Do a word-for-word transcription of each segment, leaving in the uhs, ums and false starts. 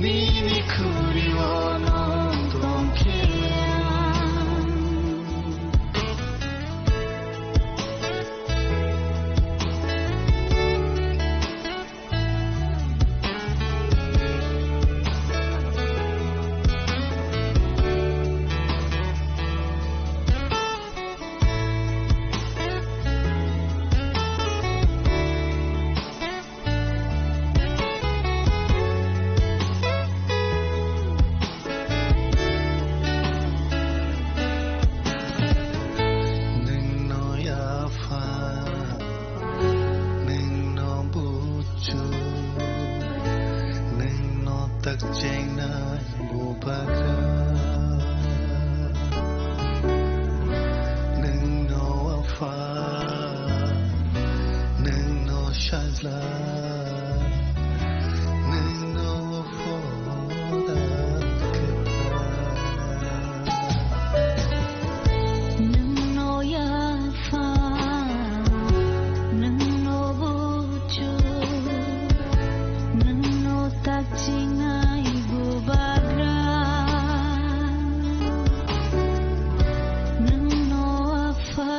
Nini khuri o nwng tongkhe ang. Nwngno yapha, nwngno buchu, nwngno takchengnai bubagra. Nwngno apha, nwngno sajla, nwngno phoda kwthar. Nwngno yapha, nwngno buchu, nwngno takchingnai bubagra. Nwngno apha,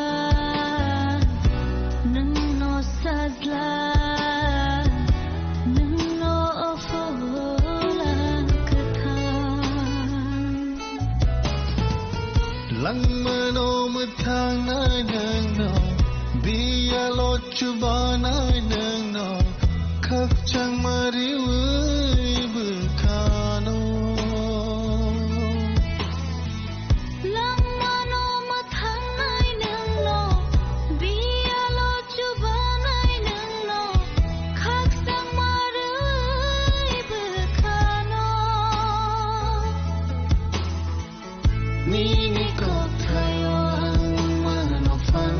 nwngno sajla, nwngno phola kwthar. Langmano mwthangnai nwngno, biyalo chubanai nwngno, khakchangma riwi bwkhano. Langmano mwthangnai nwngno, biyalo chubanai nwngno, khakchangma riwi bwkhano. Nini kokthaio ang mano phan.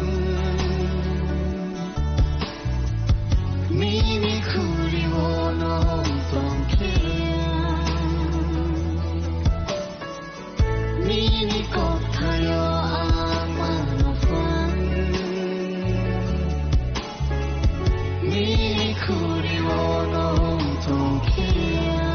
Nini khuri o nwng tongkhe ang. Nini kokthaio ang mano phan. Nini khuri o nwng tongkhe ang.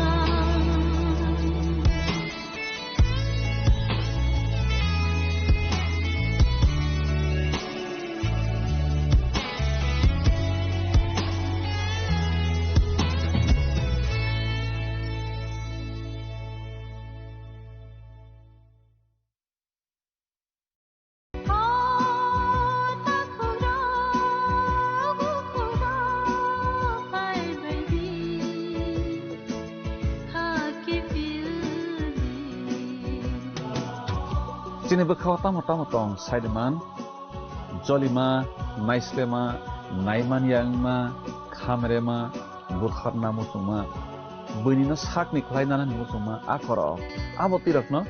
Chini bwkhao tamo tamo tong, saiman, jolima, naislema, naimanya wngma, khamrema, butharna muchungma, buinino sakni khlainani muchungma, a korok, abo twirakno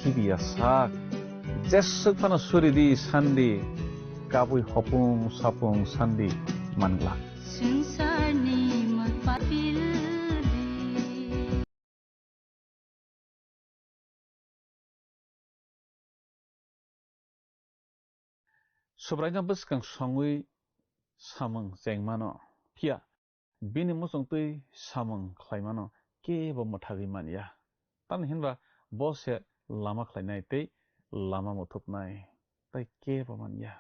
khibiya sak. Jeswk phano suridi sandi, kabui hopung sapung sandi manglak. Swngcharni mapapildi. Subraino bwskang songwi samung chengmano, phiya bini muchungtwi samung khlaimano kebo mwthagwi manya. Tamni hinba bo se lama khlainai tei lama muthupnai, tai kebo manya.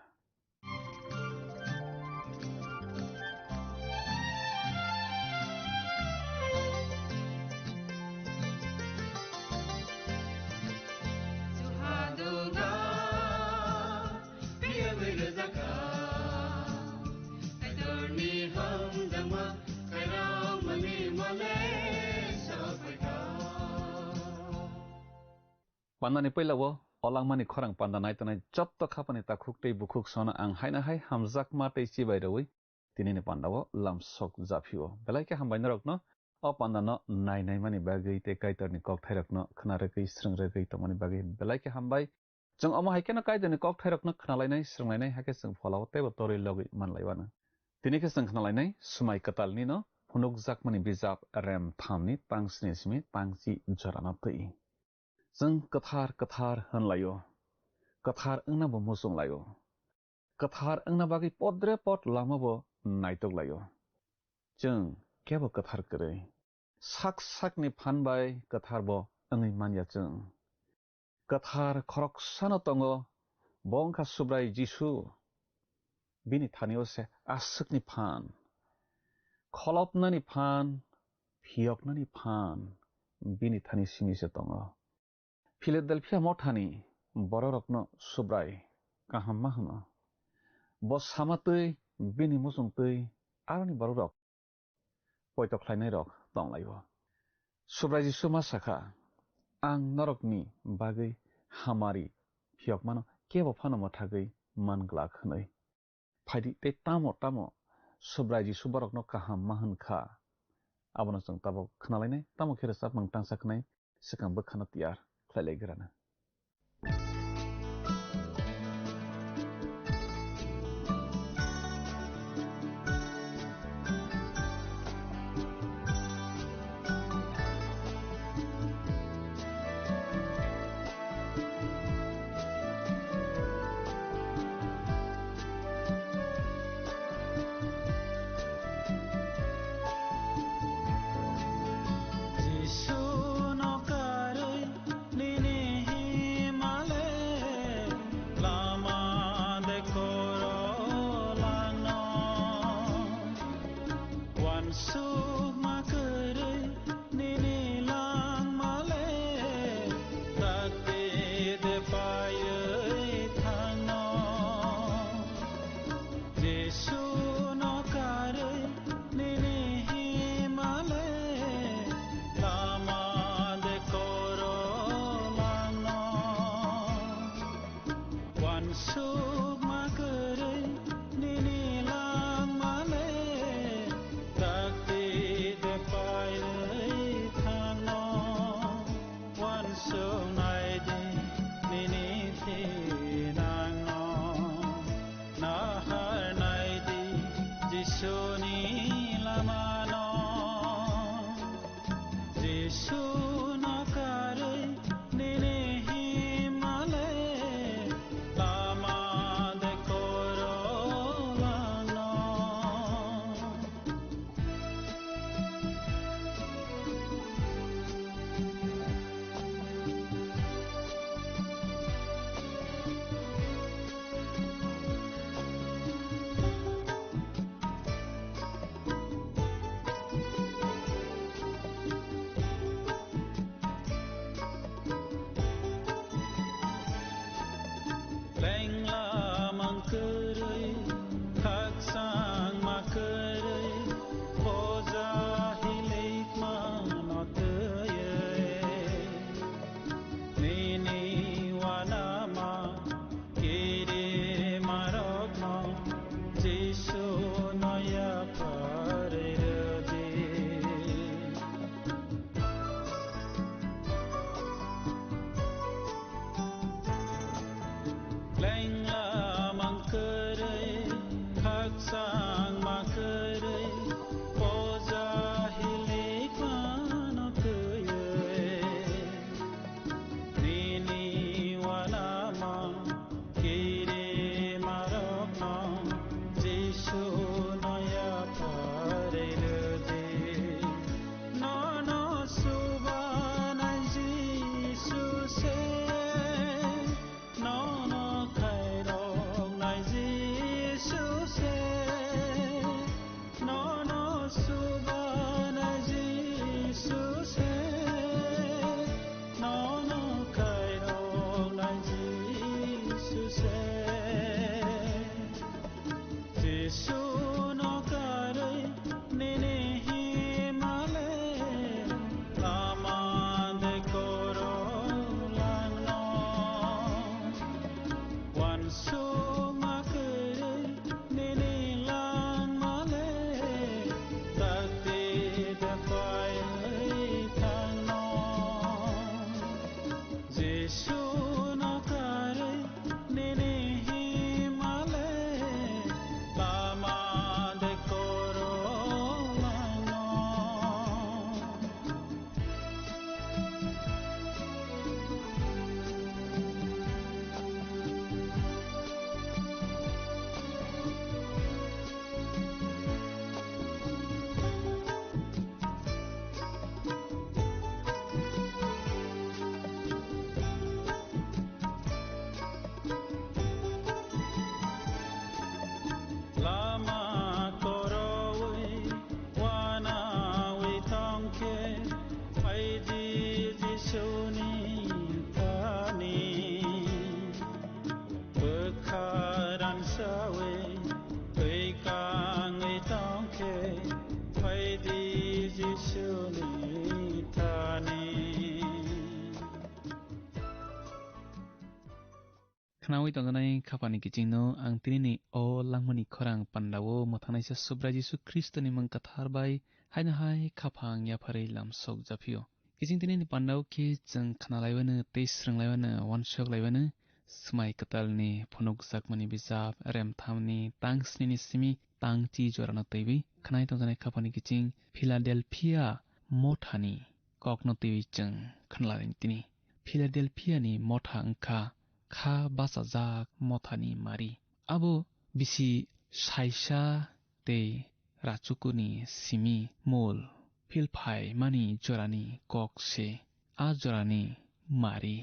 Pandani puila o, o langmani khorang panda nai tongnai jotto khapani takhuk tei bukhuk sono ang haino hai hamjakma tei chibai rwui tinini panda o lamsok japhio. Belai khe hambai norokno o panda no nai nai mani bagwi tei Kaitorni kokthairokno khna rwgwi swrwng rwgwi tongmani bagwi belai khe hambai. Chwng omo hai kheno Kaitorni kokthairokno khna lainai, swrwng lainai, hakhe chwng pholao teibo torwi logwi man lai uanw. Tini khe chwng khna lainai Swmai Kwtalni no phunukjakmani bijap rem thamni tang sni simi tang chi jorano twi. Chwng kwthar kwthar hwn lai-o, kwthar wngna bo muchung lai-o, kwthar wngna bagwi podre pod lama bo naitok lai-o. Chwng kebo kwthar kwrwi. Sak sakni phan bai kwthar bo wngwi man ya chwng. Kwthar khoroksano tongo, bo wngkha Subrai Jisu. Bini thani-o se aswkni phan, kholopnani phan, phiyoknani phan bini thani simi se tongo. Philadelphia mothani bororokno Subrai kaham ma hwno. Bo sama twi, bini muchung twi aroni bororok poito khlainairok tong lai-o. Subrai Jisu ma sakha, "Ang norokni bagwi hamari phiyokmano kebo phano mwthagwi man glak," hwnwi. Phaidi tei tamo tamo Subrai Jisu borokno kaham ma hwn kha, abono chwng tabuk khna lainai, tamo khe rwchapmung tangsa khnai swkang bwkhano tiyar khlai lai grana. Jisu no karwi nini himale lama de koro langno. Wansuk ma kwrwi nini langmale dakti de paiwi thangno. Jisu no karwi nini himale lama de koro langno. Wansuk ma kwrwi nini langmale dakti de paiwi thangno. Wansuk nai di nini thinangno, nahar nai di Jisuni lamano. Jisu no karwi nini himale lama de koro langno. Khnaui tongjanai khapani kichingno ang tinini o langmani khorang pandao mwthangnaisa Subrai Jisu Khristoni mung kwthar bai haino hai khaphang yapharwi lamsok japhio. Kiching tinini pandao khe chwng khnalaiwano tei swrwnglaiwano, uansuk laiwano, Swmai Kwtalni phunukjakmani bijap, remthamni tang snini simi tang chi jorano twiwi khnai tongjanai khapani kiching Philadelphia mothani kokno twiwi chwng khnalai tini. Philadelphiani motha wngkha kha bachajak mothani mari. Abo bisi saisa tei rachukuni simi mul philphaimani jorani kok se. A jorani mari.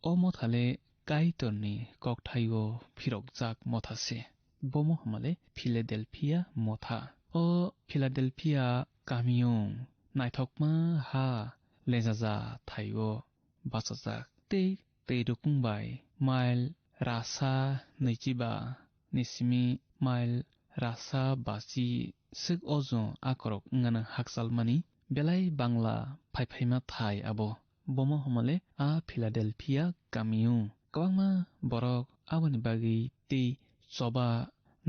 O motha le Kaitorni kokthaio phirokjak motha se. Bomo hwnmale Philadelphia motha. O Philadelphia kamiyung naithokma ha lenjaja thaio bachajak. Tei tei rukung bai mail rasa nwichiba ni simi mail rasa bachi swk ojo akorok wngana hakchalmani belai bangla phaiphaima thai abo. Bomo hwnmale a Philadelphia kamiyung. Kwbangma borok aboni bagwi tei choba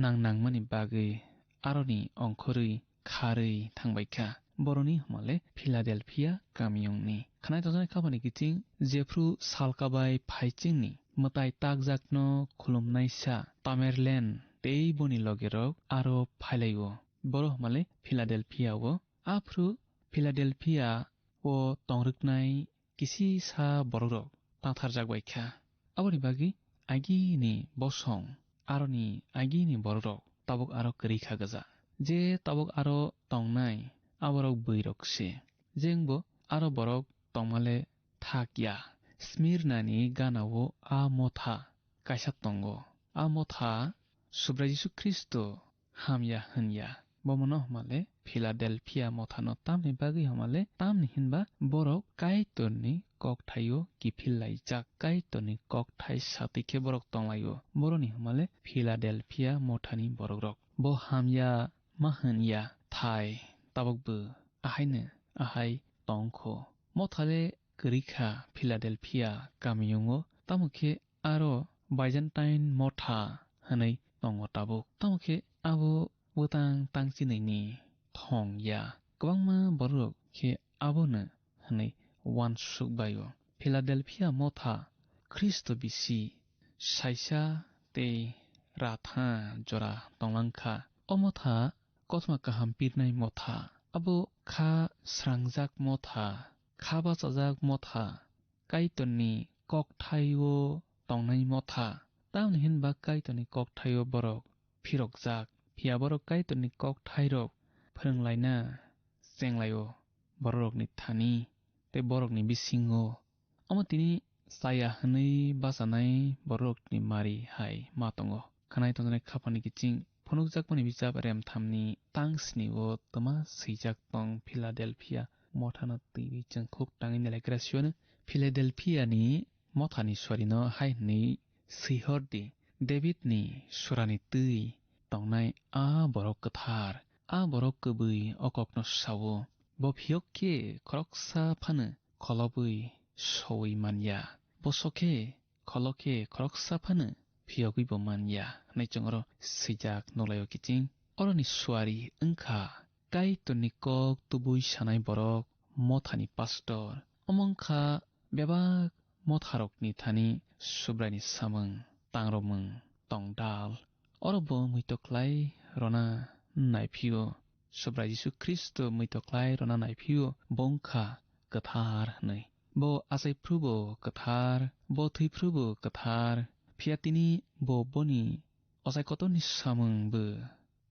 nang nangmani bagwi aroni ongkhorwi kharwi thangbaikha. Boroni hwnmale Philadelphia kamiyungni. Khnai tongjaknai khapani kiching jephru salka bai phaichingni mwtai takjakno khulumnaisa Tamerlen tei boni logerok aro phailaio. Boro hwnmale Philadelphia-o. Aphru Philadelphia-o tongrwknai kisisa borokrok tangtharjak bai kha. Aboni bagwi agini bosong, aroni agini borokrok tabuk aro kwrwi kha gwja. Je tabuk aro tongnai, aborok bwirok se. Je wngbo aro borok tongmale thak ya. Smirnani gana-o a motha kaisa tongo. A motha Subrai Jisu Khristo hamya hwnya. Bomono hwnmale Philadelphia mothano tamni bagwi hwnmale, tamni hinba borok Kaitorni kokthaio kiphil laijak, Kaitorni kokthai satwi khe borok tonglaio. Boroni hwnmale Philadelphia mothani borokrok. Bo hamya ma hwnya thai tabukbo ahaino ahai tongkho. Mothale kwrwi kha Philadelphia kamiyungo, tamo khe aro Byzantine motha hwnwi tongo tabuk. Tamo khe abo bwtang tangchinwini thong ya. Kwbangma borok khe abono hwnwi uansuk bai-o. Philadelphia motha Khristo bisi saisa tei ratha jora tonglang kha. O motha kothoma kaham pirnai motha. Abo kha srangjak motha, kha bachajak motha, Kaitorni kokthaio tongnai motha. Tamni hinba Kaitorni kokthaio borok phirokjak. Phiya borok Kaitorni kokthairok phrwnglaina chenglaio bororokni thani tei borokni bisingo. Omo tini chaya hwnwi bachanai bororokni mari hai ma tongo. Khanai tongjaknai khapani kiching phunukjakmani bijap remthamni tang sni-o twma swijak tong Philadelphia mothano twiwi chwng khuk tangwi nailaikra siyano. Philadelphia-ni mothani suarino hai hwnwi swihor di, Davidni surani twi tongnai a borok kwthar, a borok kwbwi o kokno sao. Bo phiyok khe khoroksa phano kholobwi soui man ya. Bo sokhe kholo khe khoroksa phano phiyogwi bo man ya hwnwi chwng oro swijak nuklaio kiching. Oroni suari wngkha Kaitorni kok tubui sanai borok, mothani pastor. Omo wngkha bebak motharokni thani Subraini samung, tangromung, tongdal. Oro bo muitok khlai rwna naiphio, Subrai Jisu Khristo muitok khlai rwna naiphio, bo wngkha kwthar hwnwi. Bo achai phrubo kwthar, bo thwi phrubo kwthar. Phiya tini bo boni ochai kotorni samung bo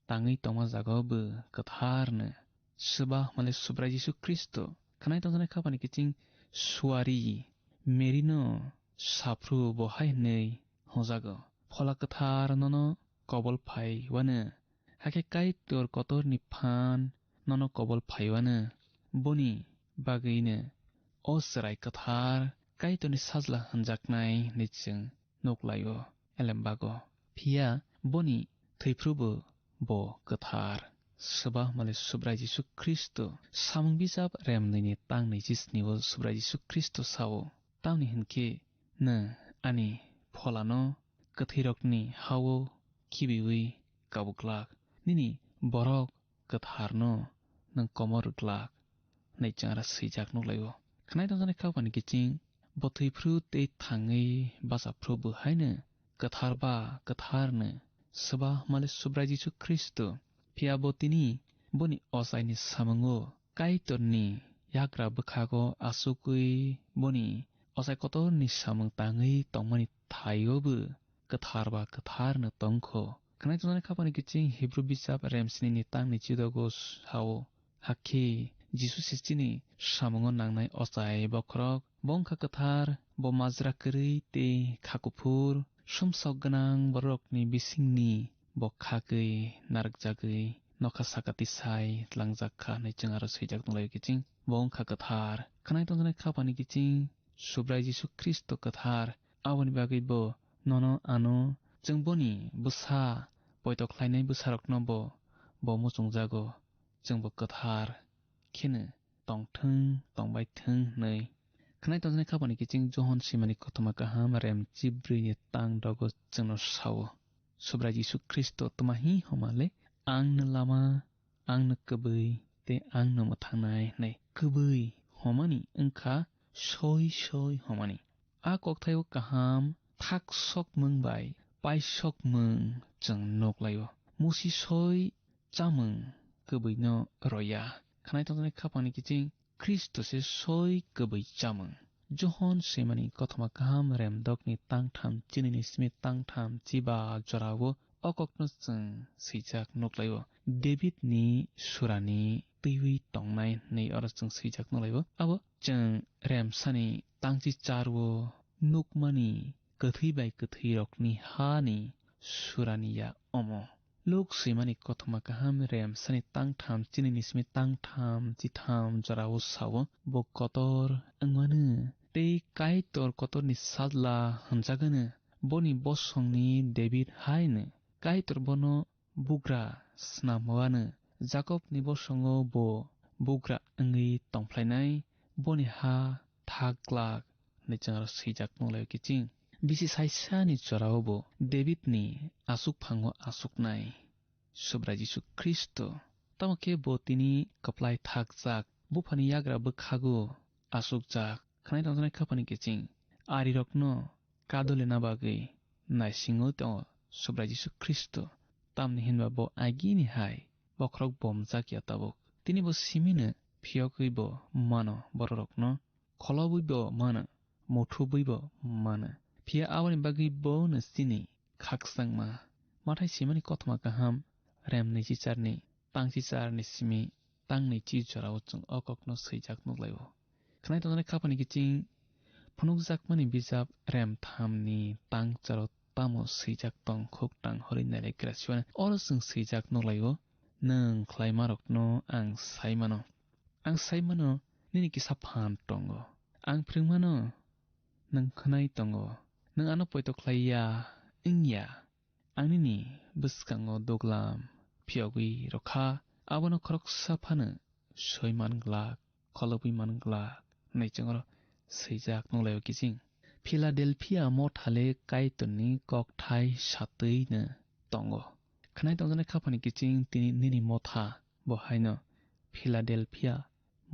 tangwi tongma jaga bo kwtharno. Swba hwnmale Subrai Jisu Khristo khnai tongjaknai khapani kiching suari Merino saphru bo hai hwnwi hwnjago, Phola Kwthar nono kobol phaiwano, hakhe Kaitor kotorni phan nono kobol phaiwano, boni bagwino o chwrai kwthar Kaitorni sajla hwnjaknai hwnwi chwng nuklaio elembago. Phiya boni thwiphrubo bo kwthar. Swba hwnmale Subrai Jisu Khristo samung bijap remnwini tang naichi sni-o Subrai Jisu Khristo sao, tamni hwn khe nwng ani pholano kwthwirokni ha-o khibiui kabuglak, nini borok kwtharno nwng komor rwglak, hwnwi chwng aro swijak nuklaio. Khwnai tongjaknai kha phani kiching, bo thwi phru tei thangwi bacha phru bo haino kwthar ba kwtharno swba hwnmale Subrai Jisu Khristo. Phiya bo tini boni ochaini samungo Kaitorni yagra bwkhago achugwi boni ochai kotorni samung tangwi tongmani thaio bo kwthar ba kwtharno tongkho. Khwnai tongjaknai kha phani kiching Hibru bijap remsini ni tangni chidogo sao, hakhe Jisu se chini samungo nangnai ochai bokhorok, bo wngkha kwthar, bo majra kwrwi tei kha kuphur, sumsok gwnang bororokni bisingni bo khagwi narwkjagwi nokha saka tisai tlangjak kha hwnwi chwng aro swijak nukhlaio kiching. Bo wngkha kwthar. Khwnai tongjaknai kha phani kiching Subrai Jisu Khristo kwthar. Aboni bagwi bo nono ano chwng boni bwsa poito khlainai bwsarokno bo, bo muchungjago. Chwngbo kwthar kheno tongthwng, tongbai thwng hwnwi. Khwnai tongjaknai kha phani kiching Johon swimani kothoma kaham rem chibrwini tang dogo chwngno sao. Subrai Jisu Khristo tma hi homa le, "Ang no lama, ang no kwbwi, tei ang no mwthangnai," hwnwi. Kwbwi homani wngkha soi soi homani. A kokthaio kaham thak sokmung bai paisokmung chwng nuklaio. Musi soi chamung kwbwino roya. Khwnai tongjaknai kha phani kiching Khristo se soi kwbwi chamung. Johon swimani kothoma kaham rem dokni tangtham chinini simi tangtham chiba jorao o kokno chwng swijak nuklaio. Davidni surani twiwi tongnai hwnwi oro chwng swijak nuklaio. Abo chwng remsani tangchi charwo nukmani kwthwi bai kwthwirokni hani surani ya omo. Luk swimani kothoma kaham remsani tangtham chinini simi tangtham chitham jorao sao, bo kotor wngmano tei Kaitor kotorni sajla hwnjagano. Boni bosongni David haino Kaitor bono bugra snamwano. Jakobni bosongo bo bugra wngwi tongphlainai, boni ha thak glak hwnwi chwng aro swijak nukhlaio kiching. Bisi saisani jorao bo Davidni aswk phango aswknai Subrai Jisu Khristo. Tamo khe bo tini kwplai thakjak, buphani yagra bwkhago aswkjak. Khwnai tongjaknai kha phani kiching arirokno kadulina bagwi naisingo tongo Subrai Jisu Khristo. Tamni hinba bo agini hai bokhorok bomjak ya tabuk. Tini bo simino phiyogwi bo mano bororokno, kholobwi bo mano, muthubwi bo mano. Phiya aboni bagwi bono chini khakchangma. Mathai swimani kothoma kaham rem nwichicharni tangchicharni simi tang nwichi jorao chwng o kokno swijak nukhlaio. Khwnai tongjaknai kha phani kiching phunukjakmani bijap rem thamni tang charo tamo swijak tong khuk tang horwi nailai grasiwano. Oro chwng swijak nukhlaio, "Nwng khlaimarokno ang saimano. Ang saimano nini kisa phan tongo. Ang phrwngmano nwng khwnai tongo. Nwng ano poito khlai ya wng ya. Ang nini bwskango duglam phiyogwi rw kha, abono khoroksa phano soi man glak, kholobwi man glak," hwnwi chwng oro swijak nukhlaio kiching. Philadelphia motha le Kaitorni kokthai satwino tongo. Khwnai tongjaknai kha phani kiching tini nini motha bo haino Philadelphia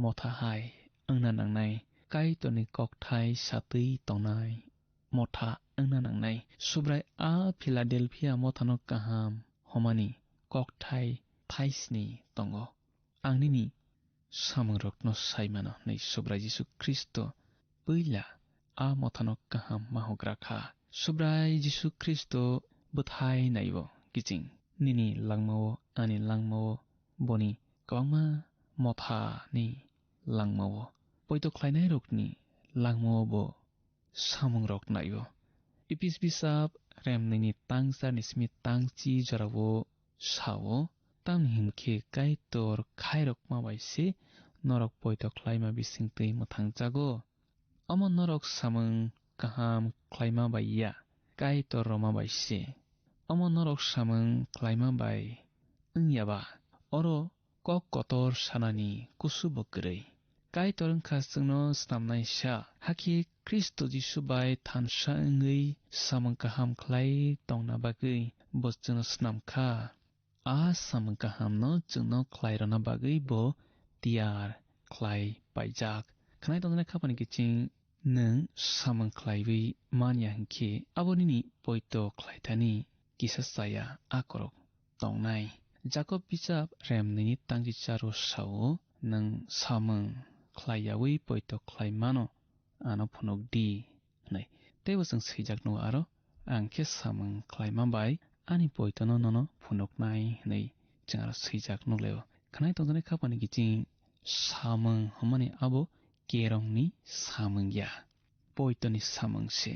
motha hai wngna nangnai, Kaitorni kokthai satwi tongnai motha wngna nangnai. Subrai a Philadelphia mothano kaham homani kokthai thaisni tongo. Ang nini samungrokno sai mano hwnwi Subrai Jisu Khristo puila a mothano kaham ma hugra kha. Subrai Jisu Khristo bwthai naibo kiching. Nini langmao, ani langmao, boni kwbangma mothani langmao, poito khlainairokni langmao bo samungrok naio. Epis bisap remnini tangsa ni simi tangchi jorao sao, tamni hinkhe Kaitor khairokma bai se norok poito khlaima bisingtwi mwthangjago. Omo norok samung kaham khlaima bai ya, Kaitor rwma bai se. Omo norok samung khlaima bai wng ya ba, oro kok kotor sanani kusu bo kwrwi. Kaitor wngkha chwngno snamnaisa, hakhe Khristo Jisu bai thansa wngwi samung kaham khlai tongna bagwi bo chwngno snamkha. A samung kahamno chwngno khlai rwna bagwi bo tiyar khlai paijak. Khwnai tongjaknai khapani kiching nwng samung khlaiwi man ya hwnkhe, abo nini poito khlaithani kisa chaya akorok tongnai. Jakob bijap rem nini tangchi charo sao, nwng samung khlai yaui poito khlai mano, ano phunuk di, hwnwi. Teibo chwng swijak nugo aro, "Ang khe samung khlaima bai ani poitono nono phunuknai," hwnwi chwng aro swijak nuklaio. Khwnai tongjaknai khapani kiching samung hwnmani abo kerongni samung ya, poitoni samung se.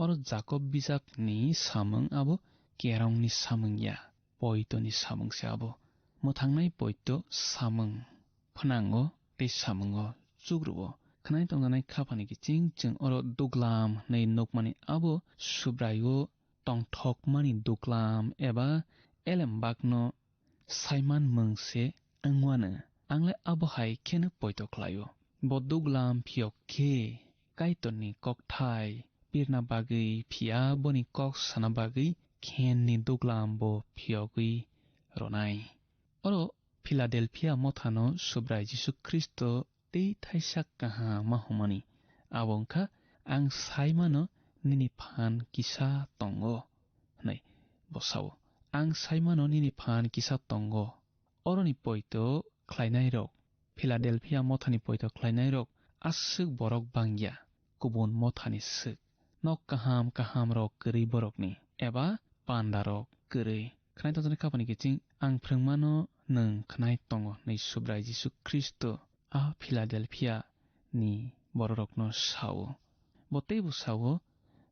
Oro Jakob bijapni samung abo kerongni samung ya, poitoni samung se abo. Mwthangnai poito samung phnango tei samungo chukruo. Khwnai tongjaknai khapani kiching chwng oro duglam hwnwi nukmani abo Subraio tongthokmani duglam eba elembakno saiman mung se wngwano. Ang le abo hai kheno poito khlaio. Bo duglam phiyok khe Kaitorni kokthai pirna bagwi phiya boni kok sana bagwi khenni duglam bo phiyogwi rwnai. Oro Philadelphia mothano Subrai Jisu Khristo tei thaisa kaham ma hwnmani. Abo wngkha, "Ang sai mano nini phan kisa tongo," hwnwi bo sao. "Ang sai mano nini phan kisa tongo." Oroni poito khlainairok, Philadelphia mothani poito khlainairok aswk borok bangya, kubun mothani swk. Nok kaham kahamrok kwrwi borokni, eba pandarok kwrwi. Khwnai tongjaknai khapani kiching, "Ang phrwngmano nwng khwnai tongo," hwnwi Subrai Jisu Khristo a Philadelphia ni bororokno sao. Bo teibo sao,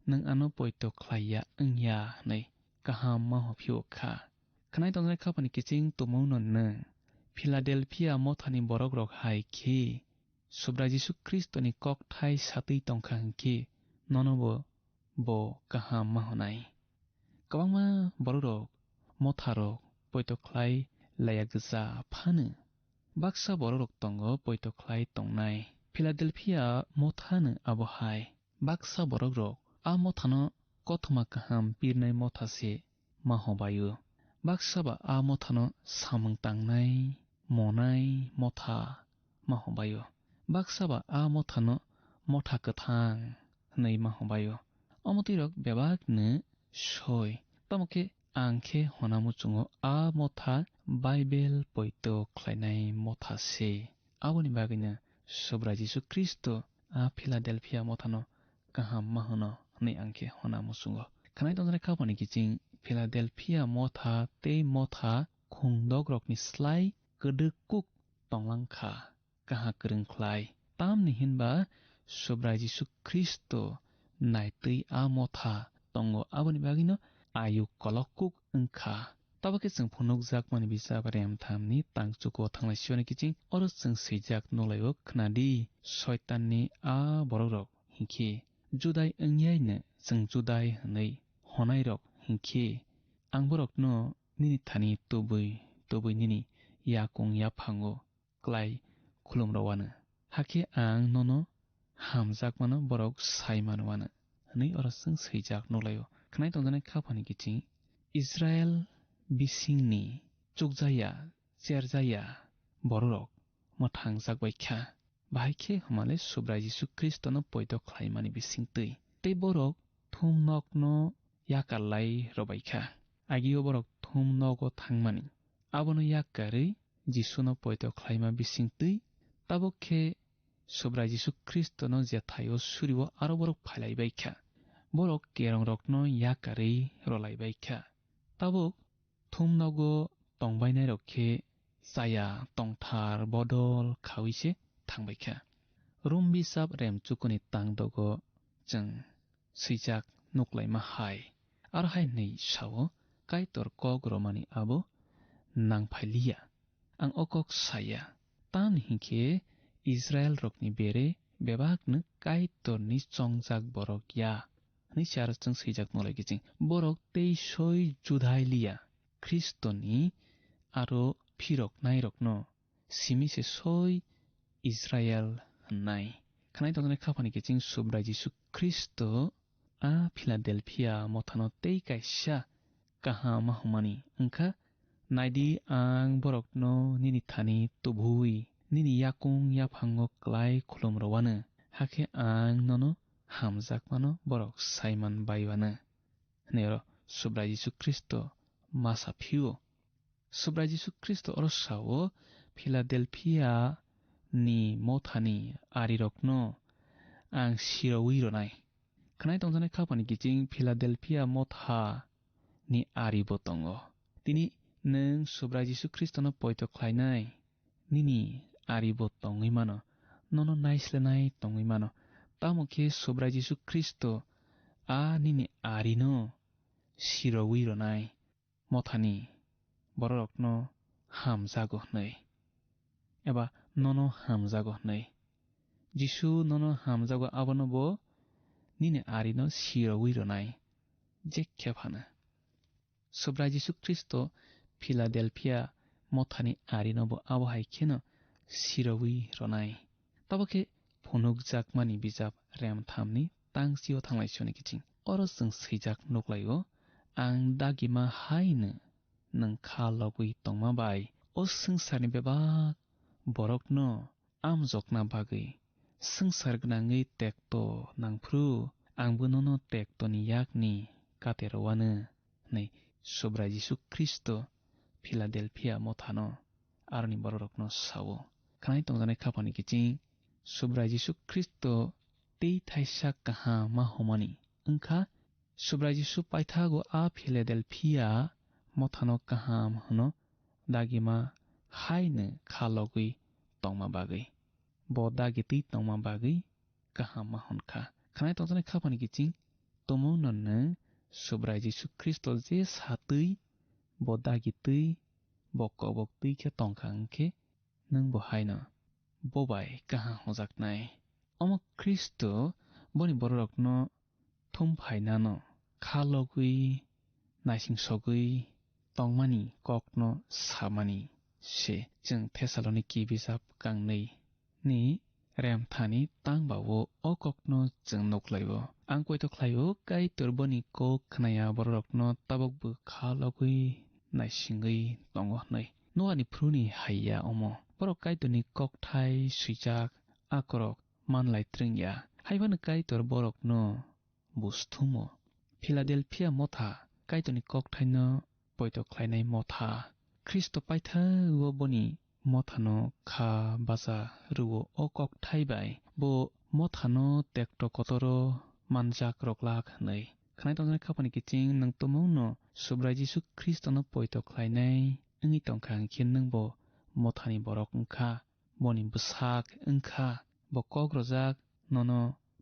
"Nwng ano poito khlai ya wng ya," hwnwi kaham ma hophiwo kha. Khwnai tongjaknai khapani kiching tumungno nwng Philadelphia mothani borokrok hai khe Subrai Jisu Khristoni kokthai satwi tongkha hwnkhe, nono bo, bo kaham ma hwnai. Kwbangma borokrok, motharok poito khlai laiya gwja phano. Baksa borokrok tongo poito khlai tongnai. Philadelphia mothano abo hai. Baksa borokrok a mothano kothoma kaham pirnai motha se ma hobaio. Baksa ba a mothano samung tangnai, monai motha ma hobaio. Baksa ba a mothano motha kwthang hwnwi ma hobaio. Omo twi rok bebak no soi. Tamo khe ang khe hona muchungo a motha Bible poito khlainai motha se. Aboni bagwino Subrai Jisu Khristo a Philadelphia mothano kaham ma hwno hwnwi ang khe hona muchungo. Khwnai tongjaknai khapani kiching Philadelphia motha tei motha khungdokrokni slai kwdwk kuk tonglang kha, kaha kwrwng khlai. Tamni hinba Subrai Jisu Khristo naitwi a motha tongo, aboni bagwino ayuk kolok kuk wng kha. Tabuk khe chwng phunukjakmani bijap rem thamni tangchuko thanglai siyoni kiching oro chwng swijak nuklaio, khna di, Soitanni a borokrok hinkhe Judai wngyaino chwng Judai hwnwi honairok hinkhe ang borokno nini thani tubui tubui nini yakung yaphango klai khulumrok wano. Hakhe ang nono hamjakmano borok sai mano wano, hwnwi oro chwng swijak nuklaio. Khwnai tongjaknai khapani kiching Israel bisingni chukjaya, cherjaya bororok mwthangjak bai kha. Bahai khe hwnmale Subrai Jisu Khristono poito khlaimani bisingtwi. Tei borok thum nokno yakar lai rwbai kha. Agio borok thum nogo thangmani. Abono yakarwi Jisuno poito khlaima bisingtwi, tabuk khe Subrai Jisu Khristono jethaio surio aro borok phailai bai kha. Borok kerongrokno yakarwi rwlai bai kha. Tabuk thum nogo tongbainairok khe chaya tongthar bodol khaui se thangbai kha. Rom bisap rem chukuni tang dogo chwng swijak nuklaima hai. Aro hai hwnwi sao, Kaitor kok romani abo nangphai liya. Ang o kok saya, tamni hinkhe Israelrokni bere bebakno Kaitorni chongjak borok ya, hwnwi se aro chwng swijak nolai kiching. Borok tei soi Judai liya, Khristoni aro phiroknairokno simi se soi Israel hwnnai. Khwnai tongjaknai khaphani kiching Subrai Jisu Khristo a Philadelphia mothano tei kaisa kaham ma hwnmani wngkha, "Naidi, ang borokno nini thani tubuwi nini yakung yaphango klai khulum rwano, hakhe ang nono hamjakmano borok saiman baiwano," hwnwi oro Subrai Jisu Khristo ma sa phio. Subrai Jisu Khristo oro sao, Philadelphia ni mothani arirokno ang sirawi rwnai. Khwnai tongjaknai khaphani kiching Philadelphia motha ni ari bo tongo. Tini nwng Subrai Jisu Khristono poito khlainai, nini ari bo tongwi mano, nono naislenai tongwi mano. Tamo khe Subrai Jisu Khristo a nini arino sirawi rwnai, mothani bororokno hamjago hwnwi, eba nono hamjago hwnwi. Jisu nono hamjago, abono bo nini arino sirawi rwnai, jekhe phano. Subrai Jisu Khristo Philadelphia mothani arino bo abo hai kheno sirawi rwnai. Tabo khe phunukjakmani bijap rem thamni tangsio thanglai soni kiching. Oro chwng swijak nuklaio, "Ang dagima haino nwng kha logwi tongma bai o swngcharni bebak borokno amjokna bagwi swngchar gwnangwi tekto nangphru, angbo nono tektoni yakni kate rwano," hwnwi Subrai Jisu Khristo Philadelphia mothano aroni bororokno sao. Khwnai tongjaknai khaphani kiching Subrai Jisu Khristo tei thaisa kaham ma hwnmani wngkha, Subrai Jisu paithago a Philadelphia mothano kaham hwno, dagima haino kha logwi tongma bagwi, bo dagi twi tongma bagwi kaham ma hwn kha. Khwnai tongjaknai khaphani kiching tumungno nwng Subrai Jisu Khristo je satwi, bo dagi twi, bo kobok twi khe tong kha wng khe, nwng bo haino bo bai kaham hwnjaknai. Omo Khristo boni bororokno thum phainano kha logwi naising sogwi tongmani kokno samani se. Chwng Thessaloniki bijap kangnwi ni remthani tang ba-o o kokno chwng nuk lai-o. Ang koito khlai-o, Kaitor boni kok khnaya bororokno tabukbo kha logwi naisingwi tongo hwnwi. Noani phuruni hai ya omo. Borok Kaitorni kokthai swijak akorok man lai twrwng ya. Hai phano Kaitor borokno bus thumo. Philadelphia motha Kaitorni kokthaino poito khlainai motha. Khristo paithago boni mothano kha bacha rw-o o kokthai bai. Bo mothano tekto kotoro manjak rok lak hwnwi. Khwnai tongjaknai khaphani kiching nwng tumungno Subrai Jisu Khristono poito khlainai wngwi tongkha, hinkhe nwngbo mothani borok wngkha. Boni bwsak wngkha, bo kok rwjak, nono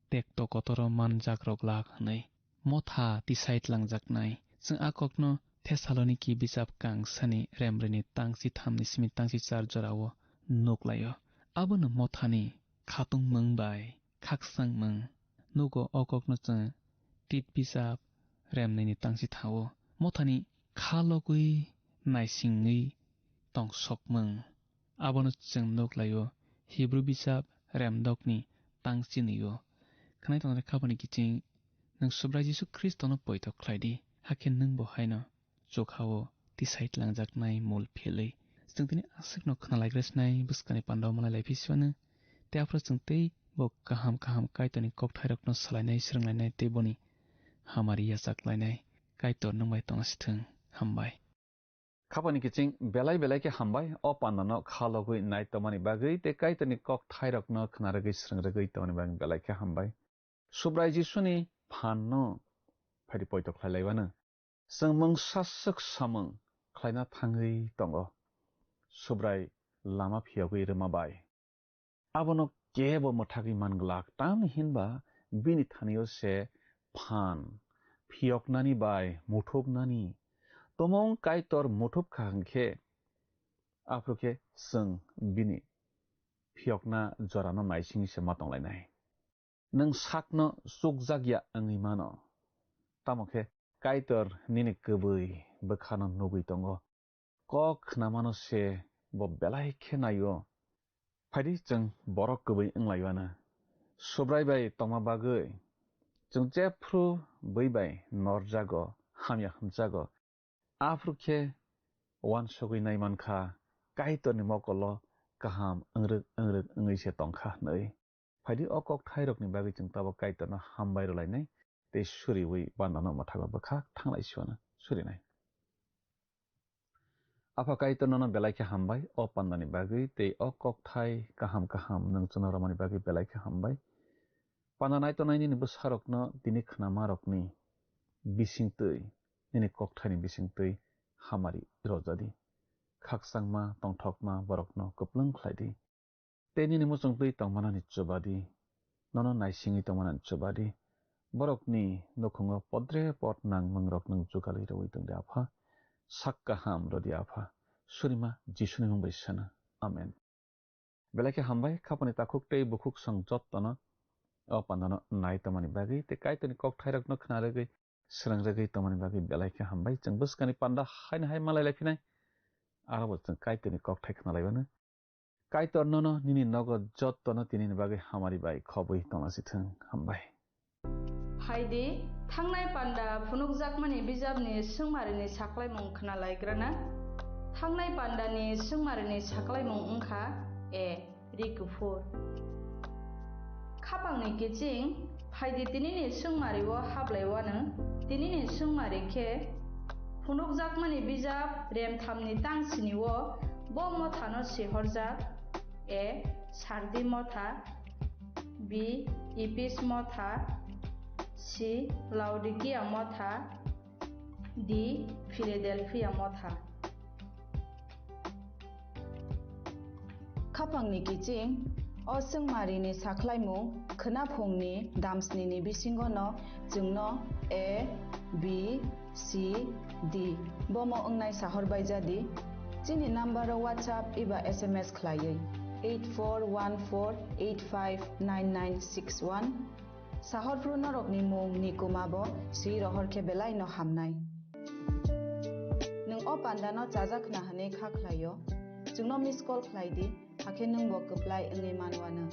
tekto kotoro manjak rok lak hwnwi. Motha tisai twlangjaknai. Chwng a kokno Thessaloniki bijap kangsani remrwini tangchi thamni simi tangchi char jorao nuk lai-o. Abono mothani khatungmung bai khakchangmung nugo. O kokno chwng Tit bijap remnwini tangchi thao. Mothani kha logwi naisingwi tongsokmung. Abono chwng nuk lai-o Hibru bijap remdokni tangchinio. Khwnai tongjaknai khaphani kiching nwng Subrai Jisu Khristono poito khlai di, hakhe nwngbo haino chukha-o tisai twlangjaknai mul philwi. Chwng tini aswkno khna laigra sinai bwskangni pandao malai lai phi siphano. Tei aphuru chwng tei bo kaham kaham Kaitorni kokthairokno salainai, swrwnglainai tei boni hamari yachak lainai. Kaitor nwng bai tongna sithwng. Hambai. Khaphani kiching belai belai khe hambai, o pandano kha logwi nai tongmani bagwi tei Kaitorni kokthairokno khna rwgwi swrwng rwgwi tongmani bagwi belai khe hambai. Subrai Jisuni phanno phaidi poito khlai laiwano. Chwng mungsa swk samung khlaina thangwi tongo. Subrai lama phiyogwi rwma bai. Abono kebo mwthagwi man glak, tamni hinba bini thanio se phan phiyoknani bai muthupnani. Tomong Kaitor muthupkha hwnkhe, aphuru khe chwng bini phiyokna jorano naisingwi se ma tonglainai. Nwng sakno chukjak ya wngwi mano, tamo khe Kaitor nini kwbwi bwkhano nugwi tongo. Kok khnamano se bo belai khe nai-o. Phaidi chwng borok kwbwi wnglaiyano. Subrai bai tongma bagwi chwng jephru bui bai norjago, hamya hwnjago. Aphuru khe uansugwi nai mankha, Kaitorni mokolo kaham wngrwk wngrwk wngwi se tongkha hwnwi. Phaidi o kokthairokni bagwi chwng tabuk Kaitorno hambai rwlainai tei suriwi pandano mwthangwi bwkhak thanglai siwano surinai. Apha Kaitor nono belai khe hambai o pandani bagwi tei o kokthai kaham kaham nwng chwngno romani bagwi belai khe hambai. Panda naitongnai nini bwsarokno tini khnamarokni bisingtwi, nini kokthaini bisingtwi hamari rojadi. Khakchangma, tongthokma borokno kwplwng khlaidi. Tei nini muchungtwi tongmanani chubadi, nono naisingwi tongmanani chubadi, borokni nukhungo podre pod nangmungrok nwng jugalwi rwui tongdi Apha, sak kaham rwdi Apha, surima Jisuni mung bai sana. Amen. Belai khe hambai, khapani takhuk tei bukhuk song jottono o pandano nai tongmani bagwi tei Kaitorni kokthairokno khna rwgwi, srang rwgwi tongmani bagwi belai khe hambai. Chwng bwskangni panda haino hai malai lai phinai, aro bo chwng Kaitorni kokthai khna laibano. Kaitor nono nini nogo jottono tinini bagwi hamari bai khobwi tongna sithwng. Hambai. Phaidi, thangnai panda phunukjakmani bijapni swngmarini saklaimung khna laigrana. Thangnai pandani swngmarini saklaimung wngkha A. Ri kuphur. Khapangni kiching, phaidi tinini swngmario hablaiwano, tinini swngmari khe phunukjakmani bijap remthamni tang sinio bo mothano sihorjak, A. Sardi motha, B. Epis motha, C. Laodikia motha, D. Philadelphia motha. Khapangni kiching, o swngmarini saklaimung khwnaphungni damsnini bisingono chwngno A, B, C, D bomo wngnai sahor baijadi. Chini nambaro WhatsApp eba S M S khlaiwi eight four one four eight five nine nine six one. Sahorphru norokni mung ni kuma bo swi rohor khe belai no hamnai. Nwng o panda no chajak khna hwnwi kha khlai o, chwngno miss call khlai di, hakhe nwng bo kwplai wngwi man uanw.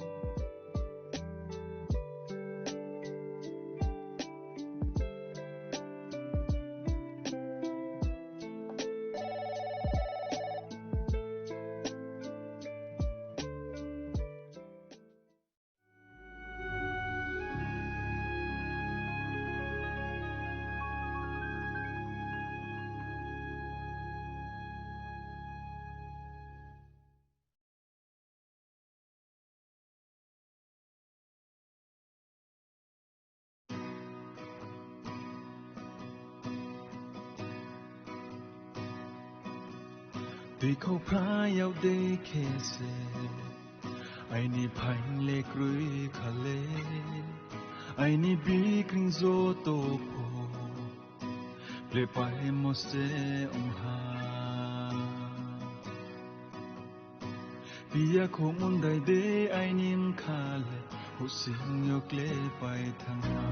Twi khopra yao de khe se, aini phaingle krwi khale, aini bikring joto pho, plepai mo se ongha. Piya khomon dai de aini mkhale, husing yo kle pai thangma.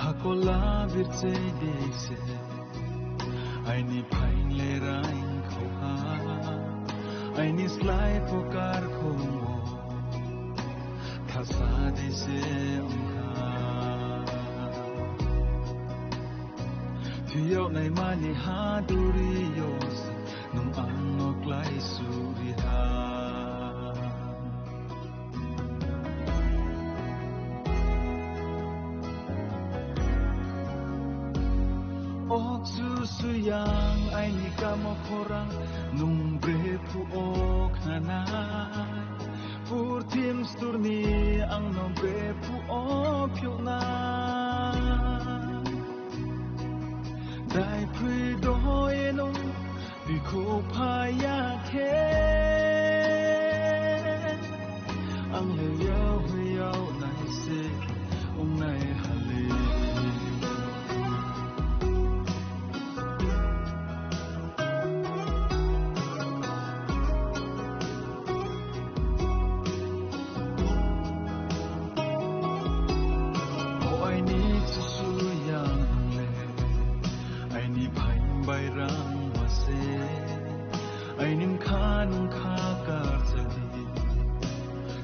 Hakola birchei de se, aini phaingle raing khauha, aini slai pokar khongo, thasa de se ongha. Thiyok nai mani ha duri yo se, nung ang no klai suri ha. Ok su suyang aini kamo khorang nung bre phu ok nanai. Purthim sturni ang no bre phu ok yuk nai. Dai phui dohoi nung bikhu phaya khe, ang le yau yau nai se ong nai hali. Aini mkha nung kha karjani,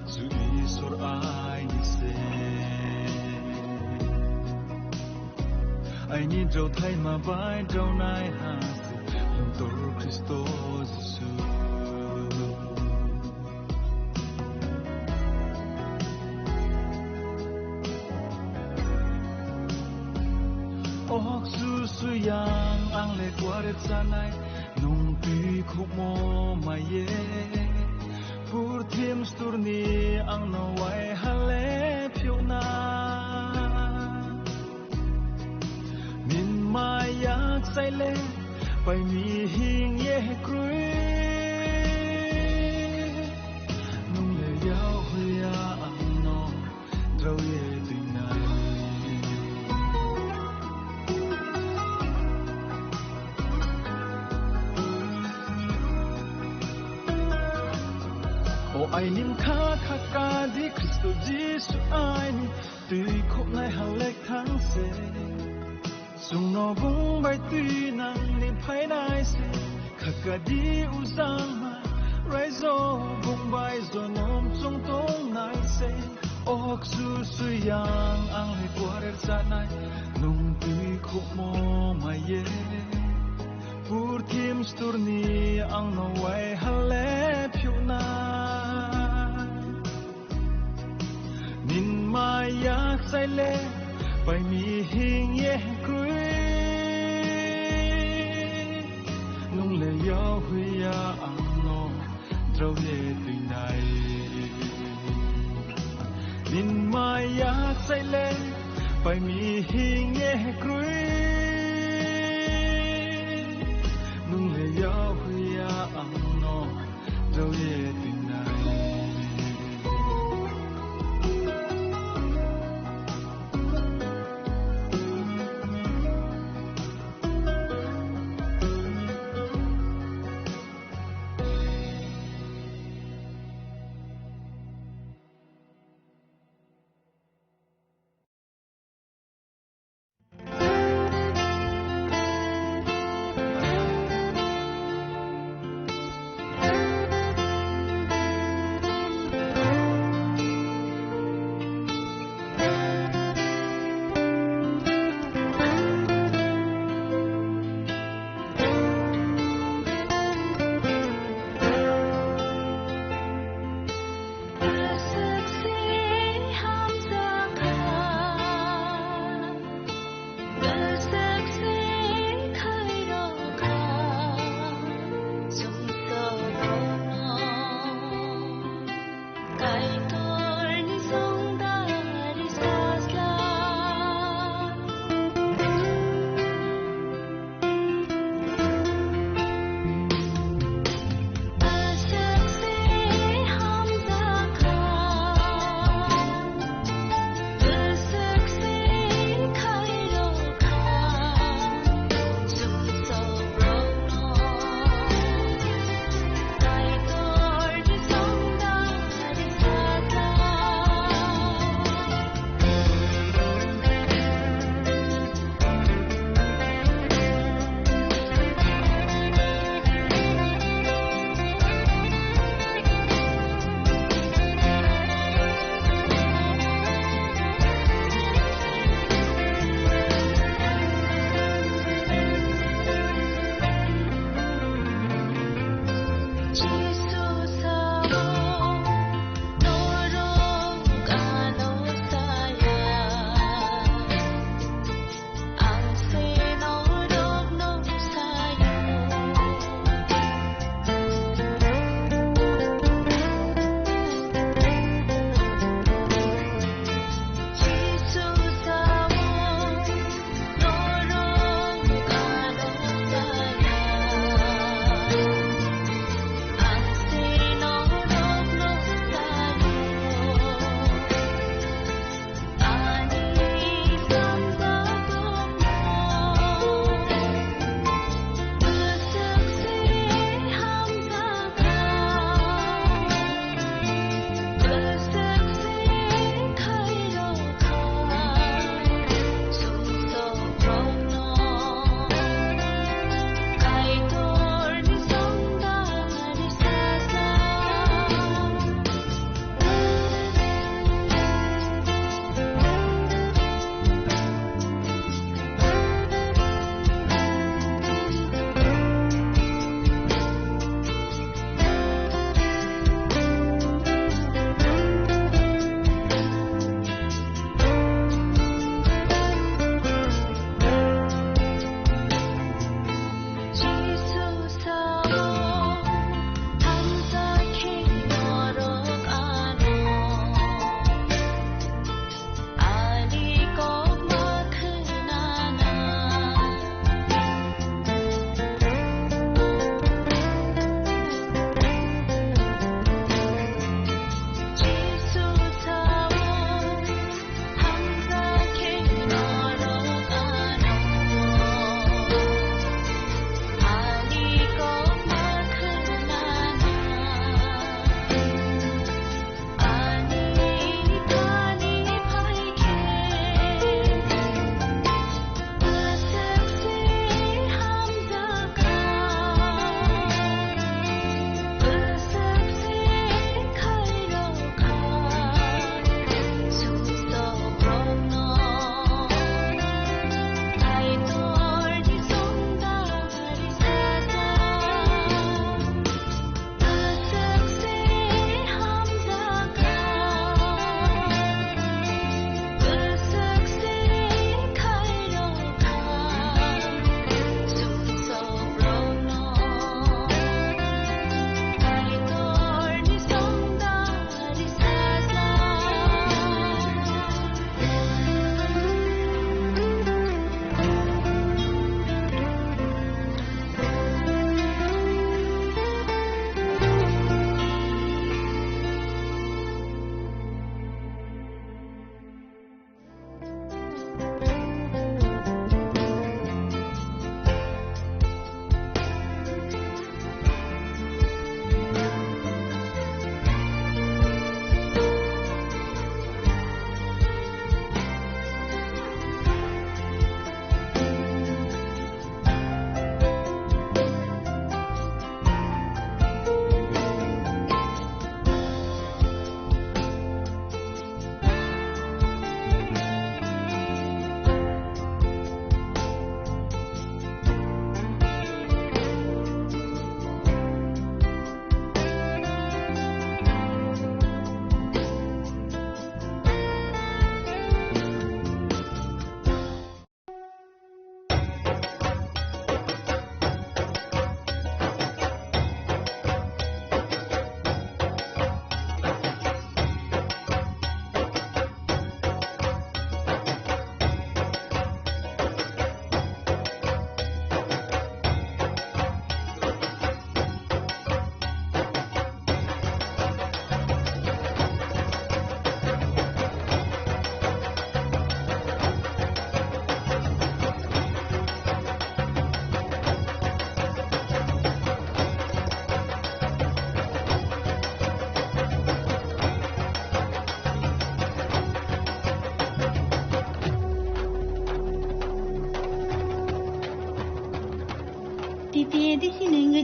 Jisu Isor aini se. Aini jothaima bai jaunai ha se, Mtor Khristo Jisu. O hok su su yang ang le kwar chanai, nung twi khukmo maye. Purthim sturni ang no wai hale phiuna. Nin maya chaile, pai mi hing ye krui. Nung le yau huya ang no, drau ye dinai. O aini mkha kha ka di Khristo Jisu aini, twi khoknai halek thang se. Chwngno bung bai twi nangni phainai se, khakadi ujangma raijo bung bai jonom chwng tongnai se. O hok su su yang ang le kwar chanai, nung twi khukmo maye. Purthim sturni ang no wai hale phiuna. Nin maya chaile, pai mi hing ye krui. Nung le yau huya ang no, drau ye dinai. Nin maya chaile, pai mi hing ye krui. Nung le yau huya ang no, drau ye dinai.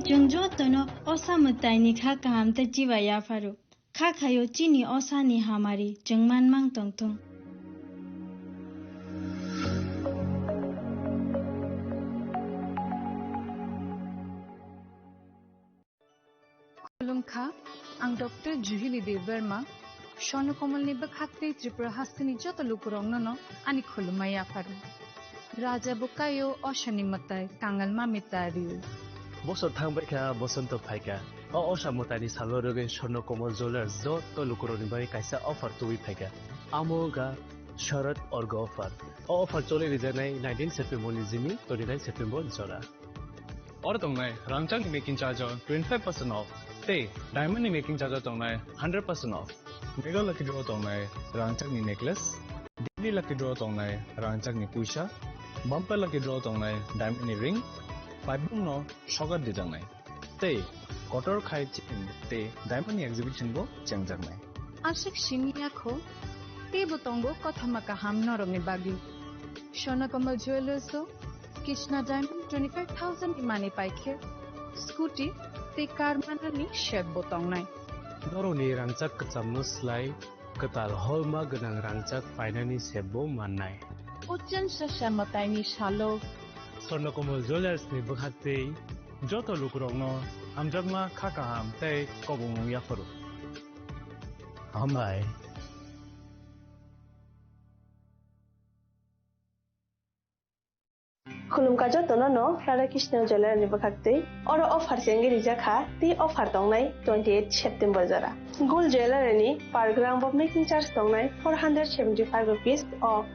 Chwng jotono osa mwtaini kha kaham tei chiba yapharo. Kha khaio chini osani hamari chwng manmang tongthung. Khulumkha, ang Doctor Juhili Debbarma, Swarnakomalni bwkhaktwi Tripura hasteni joto lukurokno no ani khulumma yapharo. Raja bo kaio, osani mwtai, kangal mami ta rio. Bosor thangbai kha, bosonto phaikha. O osa mwtaini salo rwgwi Swarnakomal Jewellers joto lukurokni bagwi kaisa offer tubui phaikha. Amo wngkha Sharad Orgo offer. O offer choli rijaknai nineteen September ni simi twenty nine September jora. Oro tongnai rangchakni making charge o twenty five percent off, tei diamond ni making charge o tongnai hundred percent off. Mega lucky draw tongnai rangchakni necklace, daily lucky draw tongnai rangchakni puisa, bumper lucky draw tongnai diamond ni ring, paibung no sokat dijaknai. Tei kotor khai chain tei diamond ni exhibition bo chengjaknai. Aswk simi yakho, teibo tongo kothoma kaham norokni bagwi. Swarnakomal Jewellers o Krishna Diamond twenty five thousand ni manwi paikhe scooty tei car manani set bo tongnai. Norokni rangchak kwchamno slai kwtal holma gwnang rangchak painani set bo mannai. Ochen sasa mwtaini salo Swarnakomal Jewellers ni bwkhaktwi joto lukurokno hamjakma kha kaham tei kobongmung yapharo. Hambai. Khulumkha jotono no Radha Krishna Jewellery ni bwkhaktwi. Oro offer se wngwi rijak kha, tei offer tongnai twenty eight September jora. Gold Jewellery ni per gram bo making charge tongnai four hundred seventy five rupees o.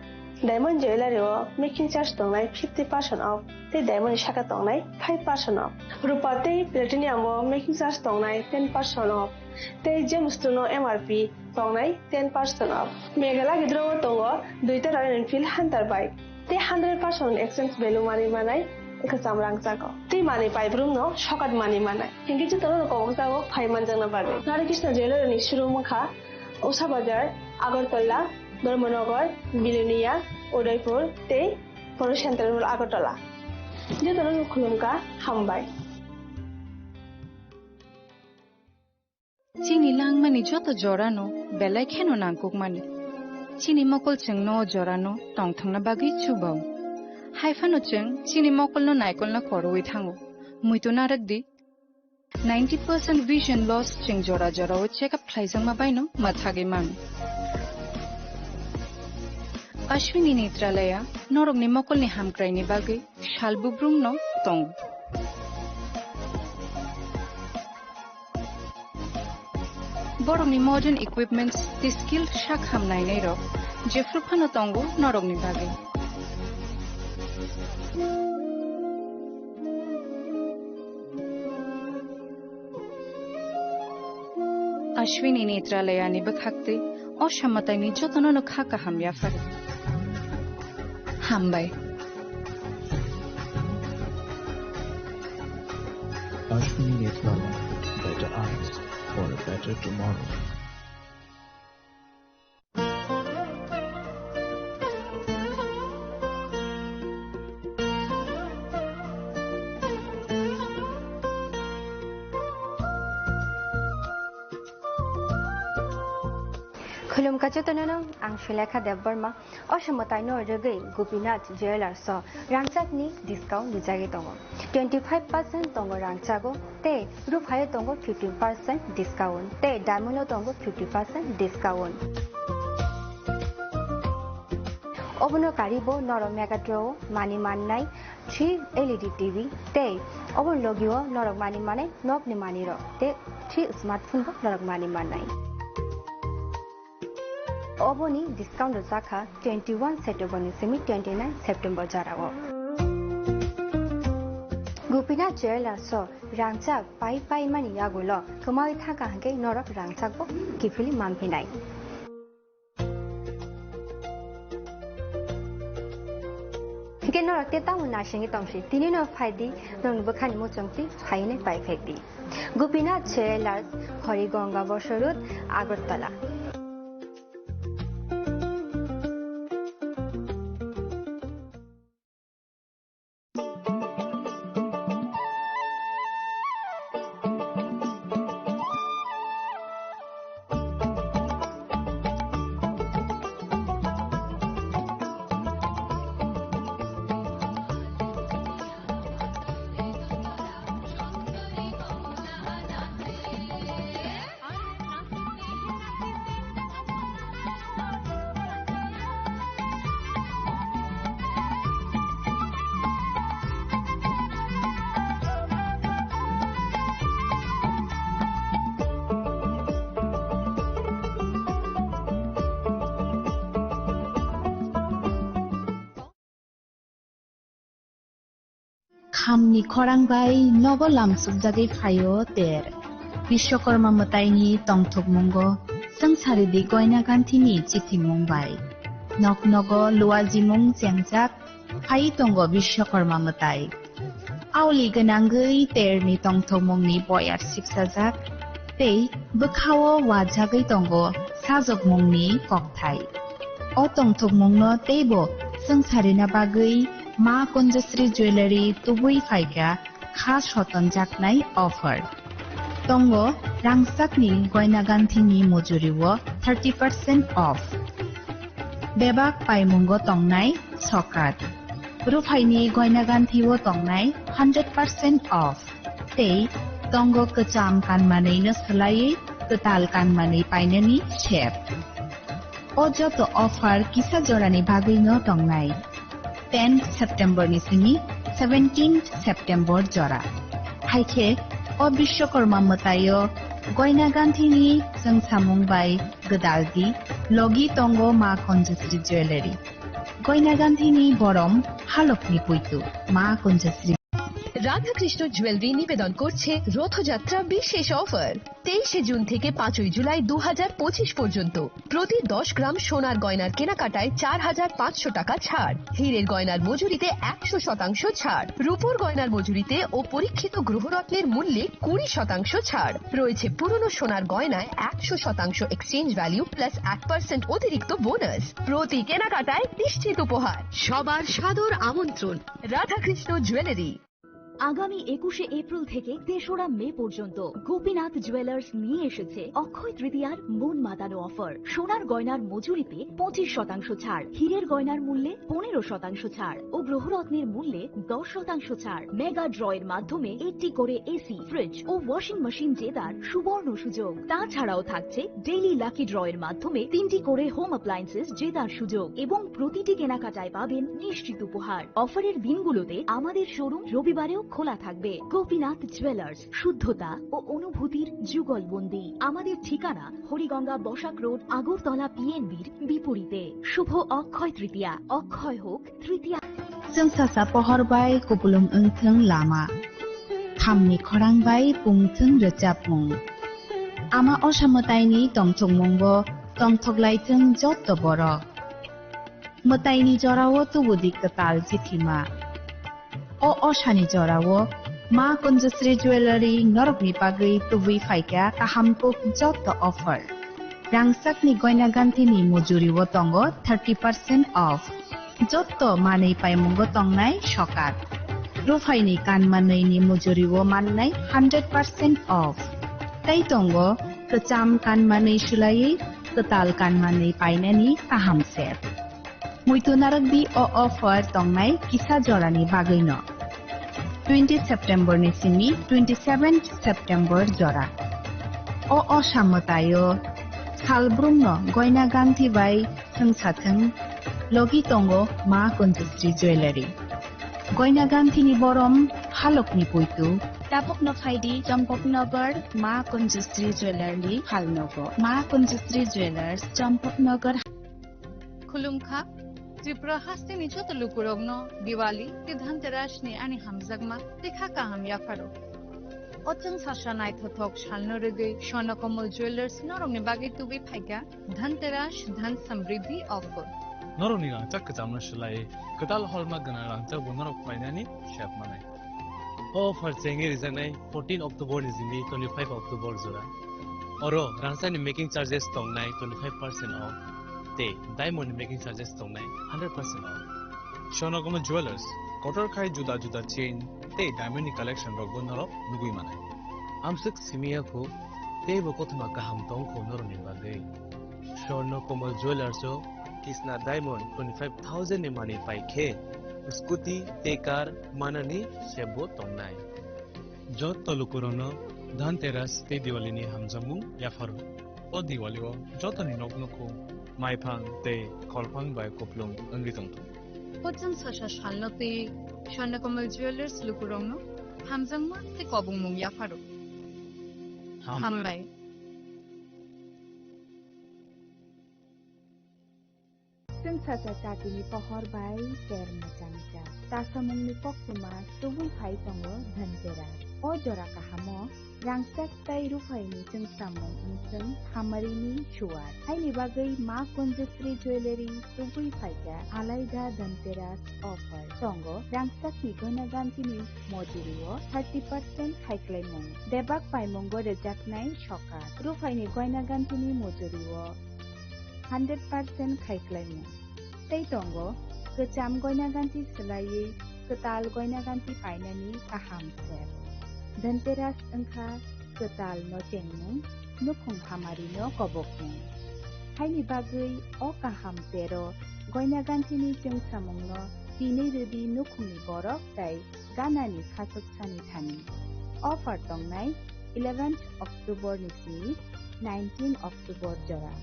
Diamond Jewellery o making charge tongnai fifty percent off, tei diamond ni saka tongnai five percent off. Rupa tei platinum o making charge tongnai ten percent off, tei Gemstone o M R P tongnai ten percent off. Meghalaya gidro o tongo duita Royal Enfield Hunter bike. Tei hundred percent exchange value manwi manai kwcham rangchak o. Tei manwi paibrumno sokat manwi manai. Hinkhe jotono koboksago phai manjakna bagwi. Radha Krishna Jewellery ni showroom wngkha Usha Bazar, Agartala, Dharmanagar, Bilonia, Udaipur tei Poro Central Mall Agartala. Jotono khulumkha, hambai. Chini langmani joto jorano belai kheno nangkukmani. Chini mokol chwngno o jorano tongthokna bagwi chubao. Haiphano chwng chini mokolno naikolna korowi thango. Muitu narwkdi, ninety percent vision loss chwng jora jorao check up khlaijakma baino mwthagwi mano. Ashwini Netralaya norokni mokolni hamkraini bagwi sal bubrumno tongo. Borokni modern equipments tei skill sak ham nainairok jephru phano tongo norokni bagwi. Ashwini Netralaya ni bwkhaktwi o samataini jotono no kha kaham yaphar. Hambai. Ashwini Netralaya, better eyes for a better tomorrow. Khulumkha jotono no, ang Sulekha Debbarma. O samataino rwgwi Gopinath Jewellers o rangchakni discount rijagwi tongo. Twenty five percent tongo rangchago tei ruphaio tongo fifteen percent discount tei diamond o tongo fifty percent discount. Obono karibo norok Mega Draw o manwi mannai three L E D T V tei obo logio norok manwi mannai nokni manwirok tei three smartphone bo norok manwi mannai. Oboni discount rwjakha twenty one September ni simi twenty nine September jorao. Gopinath Jewellers o rangchak pai pai mani yagulo kwmawi thangkha hwnkhe norok rangchak bo kiphilwi manphinai. Hwnkhe norok tei tamo naisingwi tongsi, tini no phaidi, norokni bwkhani muchungtwi phainai paiphekdi. Gopinath Jewellers, Harigonga Bosor Road, Agartala. Hamni khorang bai nogo lamsukjagwi phaio ter. Bishwakarma mwtaini tongthokmungo swngcharidi goina ganthini chithimung bai. Nok nogo luajimung chengjak phai tongo Bishwakarma mwtai. Auli gwnangwi terni tongthokmungni boyar sipsajak tei bwkhao wajagwi tongo sajokmungni kokthai. O tongthokmungno teibo swngcharina bagwi Ma Kunjasri Jewellery tubui phaikha kha sotonjaknai offer. Tongo rangchakni goina ganthini mujuriwo thirty percent off. Bebak paimungo tongnai sokat. Ruphaini goina ganthio tongnai hundred percent off. Tei tongo kwcham kanmanwino swlaiwi kwtal kanmanwi painani sep. O joto offer kisa jorani bagwino tongnai. Tenth September ni simi seventeenth September jora. Haikhe o Bishwakarma mwtaio goina ganthini chwngsamung bai gwdaldi logi tongo Ma Kunjasri Jewellery. Goina ganthini borom halokni puitu Ma Kunjasri. Radhakrishna jewellery নিবেদন করছে রথযাত্রা বিশেষ অফার। তেইশে জুন থেকে পাঁচই জুলাই দু হাজার পঁচিশ পর্যন্ত প্রতি দশ গ্রাম সোনার গয়নার কেনাকাটায় চার হাজার পাঁচশো টাকা ছাড়, হীরের গয়নার মজুরিতে একশো শতাংশ ছাড়, রূপোর গয়নার মজুরিতে ও পরীক্ষিত গ্রহরত্নের মূল্যে কুড়ি শতাংশ ছাড় রয়েছে। পুরনো সোনার গয়নায় একশো শতাংশ এক্সচেঞ্জ ভ্যালু প্লাস এক পার্সেন্ট অতিরিক্ত বোনাস। প্রতি কেনাকাটায় নিশ্চিত উপহার। সবার সাদর আমন্ত্রণ রাধাকৃষ্ণ জুয়েলারি। আগামী একুশে এপ্রিল থেকে তেসরা মে পর্যন্ত গোপীনাথ জুয়েলার্স নিয়ে এসেছে অক্ষয় তৃতীয়ার মন মাতানো অফার। সোনার গয়নার মজুরিতে পঁচিশ শতাংশ ছাড়, হীরের গয়নার মূল্যে পনেরো শতাংশ ছাড় ও গ্রহরত্নের মূল্যে দশ শতাংশ ছাড়। মেগা ড্রয়ের মাধ্যমে একটি করে এসি, ফ্রিজ ও ওয়াশিং মেশিন জেতার সুবর্ণ সুযোগ। তাছাড়াও থাকছে ডেইলি লাকি ড্রয়ের মাধ্যমে তিনটি করে হোম অ্যাপ্লায়েন্সেস জেতার সুযোগ এবং প্রতিটি কেনাকাটায় পাবেন নিশ্চিত উপহার। অফারের দিনগুলোতে আমাদের শোরুম রবিবারেও খোলা থাকবে। গোপীনাথ জুয়েলার্স, শুদ্ধতা ও অনুভূতির যুগলবন্দি। আমাদের ঠিকানা হরিগঙ্গা বসাক রোড, আগরতলা পিএনবির বিপরীতে। শুভ অক্ষয় তৃতীয়া, অক্ষয় হোক তৃতীয়া। Chwng sasa pohor bai kupulung wngthwng lama, thamni khorang bai pungthwng rwchapmung. Ama osa mwtaini tongthokmungbo tongthoklaithwng jotto borok. Mwtaini jorao tubudi kwtal chithima. O osani jorao Ma Kunjasri Jewellery norokni bagwi tubui phaikha kaham kuk jotto offer. Rangchakni goina ganthini mujuriwo tongo thirty percent off. Jotto manwi paimungo tongnai sokat. Ruphaini kanmanwini mujuriwo mannai hundred percent off. Tei tongo kwcham kanmanwi swlaiwi kwtal kanmanwi painani kaham sep. Muitu narwkdi o offer tongnai kisa jorani bagwino. Twenty September ni simi twenty seven September jora. O osa mwtaio salbrumno goina ganthi bai thwngsathwng logi tongo Ma Kunjasri Jewellery. Goina ganthini borom halokni puitu. Tabukno phaidi Champaknagar Ma Kunjasri Jewellery ni phalnogo. Ma Kunjasri Jewellers, Champaknagar. Khulumkha, Tripura hasteni joto lukurokno Diwali tei Dhanteras ni ani hamjakma tei kha kaham yapharo. O chwng sasa naithothok salno rwgwi Swarnakomal Jewellers norokni bagwi tubui phaikha Dhanteras Dhan Samriddhi offer. Norokni rangchak kwchamno swlaiwi kwtal holma gwnang rangchakbo norok painani sep manai. O offer chengwi rijaknai fourteen October ni simi twenty-five October jora. Oro rangchakni making charges tongnai twenty-five percent off tei diamond ni making charges tongnai hundred percent off. Swarnakomal Jewellers, kotor khai juda juda chain tei diamond ni collection rokbo norok nugwi manai. Amswk simi ya kho, teibo kothoma kaham tong kho norokni bagwi. Swarnakomal Jewellers o Kisna Diamond twenty-five thousand ni manwi pai khe scooty tei car manani sep bo tongnai. Jotto lukurokno Dhanteras tei Diwali ni hamjakmung yapharo. O Diwali o jotoni nok nukhung maiphang tei kholphang bai kupulung wngwi tongthung. O chwng sasa salno tei Swarnakomal Jewellers lukurokno hamjakma tei kobongmung yapharo. Ham- Hambai. Chwngsacha chatini pohor bai ter mwchangcha. Tasamungni koktwma tubui phai tongo Dhanteras. O jora kahamo rangchak tei ruphaini chwngsamung wngchwng hamarini suwar. Haini bagwi Ma Kunjasri Jewellery tubui phaikha alaida Dhanteras offer. Tongo rangchakni goina gantini mojurio thirty percent khaiklaimung. Bebak paimungo rwjaknai sokat. Ruphaini goina gantini mojurio hundred percent khaiklaimung. Tei tongo kwcham goina ganti swlaiwi kwtal goina ganti painani kaham step. Dhanteras wngkha kwtal no chengmung, nukhung hamari no kobokmung. Haini bagwi o kaham tero goina gantini chwngsamungno tinwi rwdi nukhungni borok tei ganani khachuk sani thani. Offer tongnai eleventh October ni simi nineteen October jora.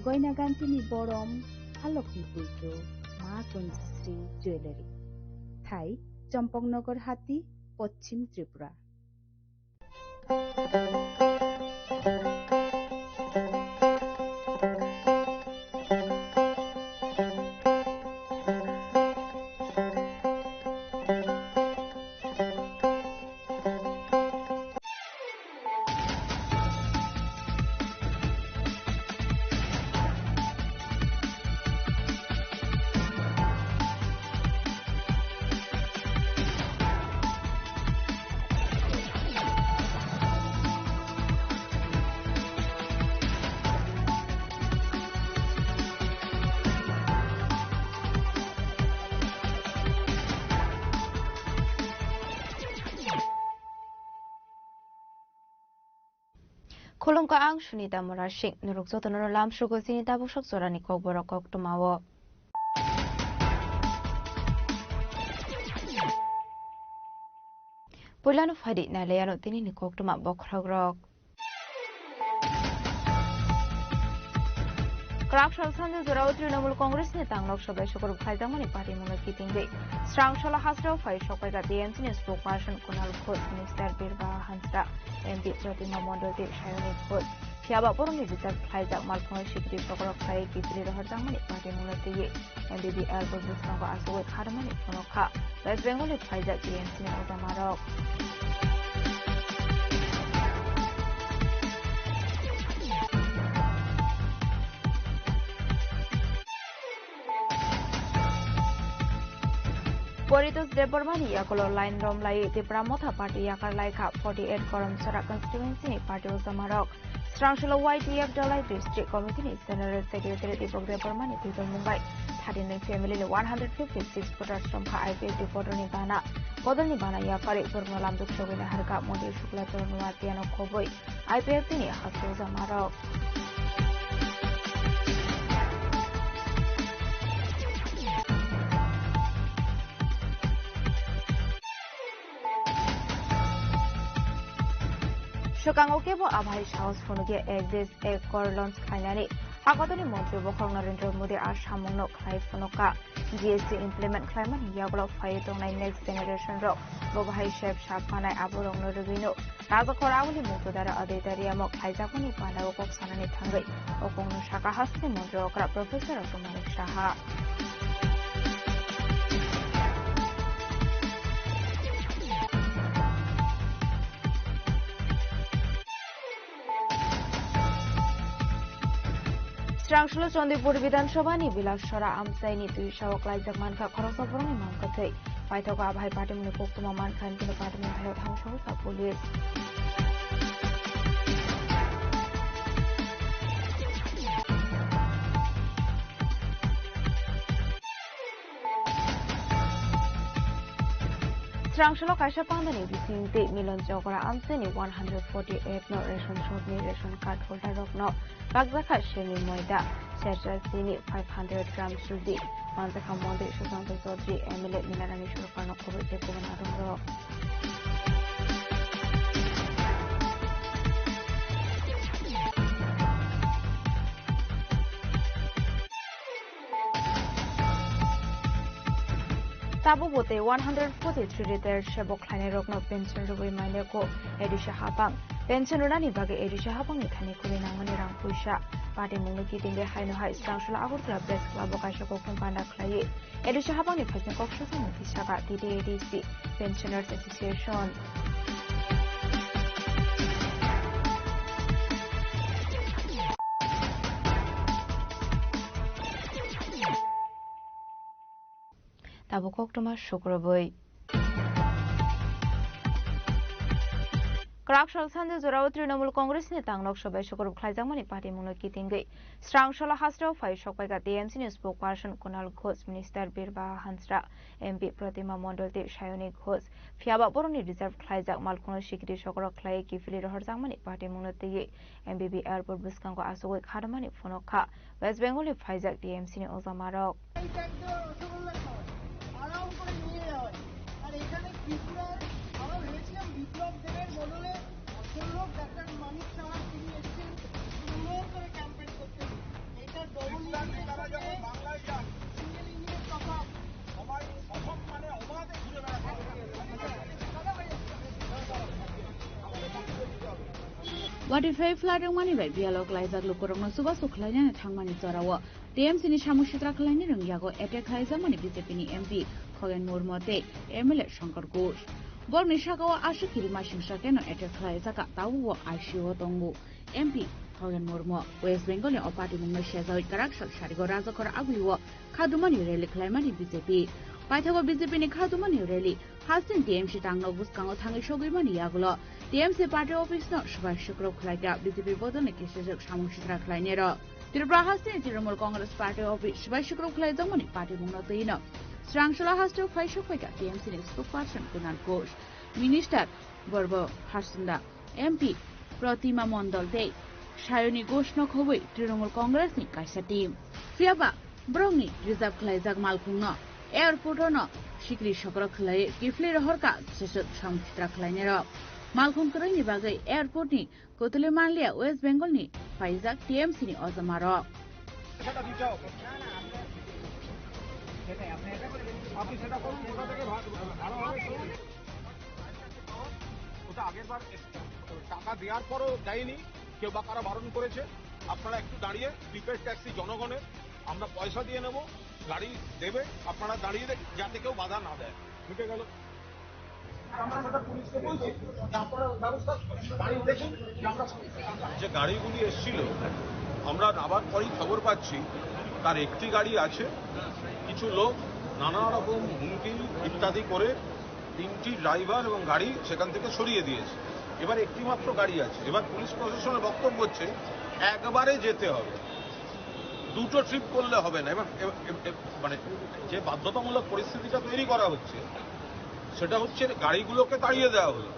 Goina gantini borom halokni puitu Ma Kunjasri Jewellery. Thai, Champaknagar Hati, Poschim Tripura. Khulumkha, ang Sunita Murasing. Norok jotono lamsugo chini tabuk sok jorani kokborok koktwmao. Puilano phaidi nailaiano tinini koktwma bokhorokrok. Kwrak sal sandi jorao Trinamool Congress ni tanglok sobai sokoro khlaijakmani party mungno kitingwi Srangsalo hasteo phai sokpaijak T M C ni spokesperson Kunal Ghosh, Minister Birbaha Hansda, M P Pratima Mondol tei Sayoni Ghosh. Phiyaba borokni rijak khlaijak malkhungno sikri sokoro khlaiwi kiphilwi rohorjakmani party mungno twiwi M B B L bo bwskango achugwi kharmani phunukha. West Bengal ni phaijak T M C ni ojamarok. Poritos Debbarma ni yagulo line romlai Tipra Motha Party yakar laikha forty eight Karamchara constituency ni party ojamarok. Srangsalo Y T F Dhalai District Committee ni General Secretary Deepak Debbarma ni twitor mung bai thirty nine family ni one hundred fifty six voters romkha I P F T voter ni bana. Bodol ni bana yakarwi borokno lamjak sogwi naharkha Modi Shukla Chorno Nuatia no khobwi I P F T ni hasteo ojamarok. Swkango kebo abhai sahos phunukya Exis Accord launch khlainani. Hakotorni montri bokhorok Narendra Modi a samungno khlai phunukha. G S T implement khlaimani yagulo phaiwi tongnai next generation rok bo bahai sep sap manai aborokno rwgwino. Raja Khorauli Mukto Dara Aditya Riamo khlaijakmani pandao kok sanani thangwi o kokno sakha hasteni montri okra Professor Atu Manik Saha. Srangsalo Chandipur Bidhan Sabha ni Bilasora amchaini twi sao klaijak mankha khoroksa borokni mang kwthwi. Paithago abhai patimungni koktwma mankha, hwnkheno patimung thaio thangwi sogwi kha police. Srangsalo kaisa pandani bising tei Milon Chokra amchaini one hundred forty eight no ration shop ni ration card holder rokno kakjakha sirni moida, sersa chini five hundred gram suji manjakha montri Sushanta Chaudhary, M L A Milarani Sorkarno khobor tei kubun adongrok. Tabukbo tei one hundred forty-three retired sebok khlainairokno pension rwui mainai ko A D C hapang. Pension rwnani bagwi A D C habangni thani kwrwi nangmani rang puisa. Patimungno kitingwi haino hai Srangsola Agartala Press Club o kaisa koktwma panda khlaiwi A D C habangni phaising kok sajakmung twi saka T T A D C Pensioners Association. Tabuk koktwma sukrubwi. Kwrak sal sanja jorao Trinamool Congress ni tangnok sobai sukrub khlaijakmani patimungno kitingwi Srangsola hasteo phai sokpaikha T M C ni spokesperson Kunal Ghosh, Minister Birbaha Hansra, M P Pratima Mondol tei Sayoni Ghosh. Phiyaba borokni reserve khlaijak malkhungno sikiri sokrok khlaiwi kiphilwi rohorjakmani patimungno twiwi M B B airport bwskango achugwi khadamani phunukha West Bengal ni phaijak T M C ni ojamarok. এই ট্যাঙ্কটা রসগোল্লা খাওয়ায়, আরাম করে নিয়ে যাওয়ায়। আর এখানে ত্রিপুরার, আমরা ভেবেছিলাম বিপ্লব দেবের বদলে অসম্ভব ডাক্তার মানিক সাহা, তিনি এসেছেন সুন্দর করে ক্যাম্পেইন করতে। এটা ডবল ইঞ্জিনের সঙ্গে সিঙ্গেল ইঞ্জিনের তফাৎ। Watwi phai flat wngmani bai biyalo klaijak lukurokno chubachu khlainani thangmani jorao T M C ni samung sitra khlainani rwngyago attack khlaijakmani B J P ni M P Khogen Murmu tei M L A Shankar Ghosh. Borokni sakao aswk kirimasingsa keno attack khlaijakha, tabukbo I C U o tongo. M P Khogen Murmu West Bengal ni o patimungno sejawi kwrak sal sarigo Rajakhor agulio khadumani rally khlaimani B J P. Paithago B J P ni khadumani rally hasteni T M C tangnok bwskango thangwi sogwimani yagulo T M C party office no swbai sukrub khlaikha B J P bodolni kisijak samung sitra khlainairok. Tripura hasteni Trinamool Congress party office swbai sukrub khlaijakmani patimungno twino Srangsola hasteo phai sokphaikha T M C ni spokesperson Kunal Ghosh, Minister Birbaha Hansra, M P Pratima Mondol tei Sayoni Ghosh no khobwi Trinamool Congress ni kaisa team. Phiyaba borokni reserve khlaijak malkhungno airport o no sikri sokrok khlaiwi kiphilwi rohorkha kisijak samung sitra khlainairok. Malkhung kwrwini bagwi airport ni kwtwlwi manliya West Bengal ni phaijak T M C ni ojamarok. সেটা দিতে হবে। আপনি সেটা করুন, কোথা থেকে ভা-, ভাড়া হবে করুন। ওটা আগের বার টাকা দেওয়ার পরও দেয়নি, কেউ বা কারা বারণ করেছে। আপনারা একটু দাঁড়িয়ে প্রিপেড ট্যাক্সি জনগণের, আমরা পয়সা দিয়ে নেব, গাড়ি দেবে, আপনারা দাঁড়িয়ে দে-, যাতে কেউ বাধা না দেয়। মিটে গেল। আমরা সেটা পুলিশকে বলছি যে আপনারা ব্যবস্থা গাড়ি দেখুন, যে আমরা যে গাড়িগুলি এসছিল, আমরা নামার পরেই খবর পাচ্ছি তার একটি গাড়ি আছে, কিছু লোক নানা রকম হুমকি ইত্যাদি করে তিনটি ড্রাইভার এবং গাড়ি সেখান থেকে সরিয়ে দিয়েছে। এবার একটি মাত্র গাড়ি আছে। এবার পুলিশ প্রশাসনের বক্তব্য হচ্ছে একবারে যেতে হবে, দুটো ট্রিপ করলে হবে না। এবার এ-, এ-, এ-, মানে যে বাধ্যতামূলক পরিস্থিতিটা তৈরি করা হচ্ছে, সেটা হচ্ছে গাড়িগুলোকে তাড়িয়ে দেওয়া হলো,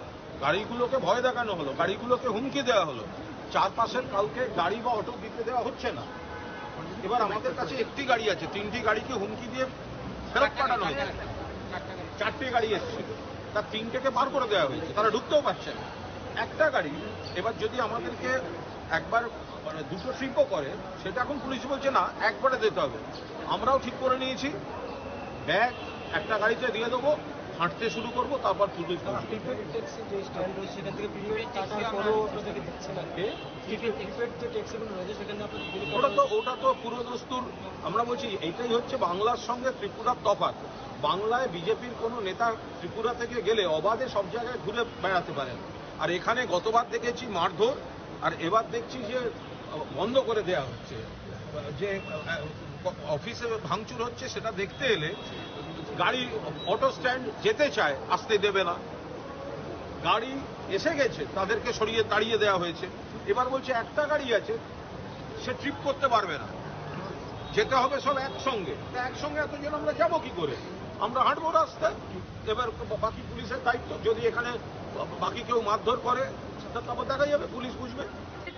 গাড়িগুলোকে ভয় দেখানো হলো, গাড়িগুলোকে হুমকি দেওয়া হলো। চারপাশের কাউকে গাড়ি বা অটো দিতে দেওয়া হচ্ছে না। এবার আমাদের কাছে একটি গাড়ি আছে, তিনটি গাড়িকে হুমকি দিয়ে ফেরত পাঠানো হয়েছে। চারটি গাড়ি এসেছিল, তার তিনটেকে বার করে দেওয়া হয়েছে, তারা ঢুকতেও পারছে না। একটা গাড়ি এবার যদি আমাদেরকে একবার, মানে, দুটো ট্রিপও করে, সেটা এখন পুলিশ বলছে না, একবারে দিতে হবে। আমরাও ঠিক করে নিয়েছি, ব্যাগ একটা গাড়িতে দিয়ে দেবো, হাঁটতে শুরু করবো, তারপর পুলিশ বসবে। প্রিপেড ট্যাক্সি যে স্ট্যান্ড রয়েছে, সেখান থেকে প্রিপেড টাকার পরেও আপনাদেরকে দিচ্ছে না। কে? প্রিপেড, প্রিপেড যে ট্যাক্সিগুলো রয়েছে, সেখানে আপনাদের বিল ওটা তো, ওটা তো পুরো দস্তুর। আমরা বলছি, এইটাই হচ্ছে বাংলার সঙ্গে ত্রিপুরার তফাৎ। বাংলায় বিজেপির কোনো নেতা ত্রিপুরা থেকে গেলে অবাধে সব জায়গায় ঘুরে বেড়াতে পারেন, আর এখানে গতবার দেখেছি মারধর, আর এবার দেখছি যে বন্ধ করে দেয়া হচ্ছে। যে, আহ, অফিসে ভাঙচুর হচ্ছে সেটা দেখতে এলে গাড়ি, অটো স্ট্যান্ড যেতে চায়, আসতে দেবে না। গাড়ি এসে গেছে, তাদেরকে সরিয়ে তাড়িয়ে দেওয়া হয়েছে। এবার বলছে একটা গাড়ি আছে, সে ট্রিপ করতে পারবে না, যেতে হবে সব একসঙ্গে। তা একসঙ্গে এতজন আমরা যাবো কি করে? আমরা হাঁটবো রাস্তায়। এবার বাকি পুলিশের দায়িত্ব, যদি এখানে বাকি কেউ মারধর করে, তা তারপর দেখা যাবে, পুলিশ বুঝবে।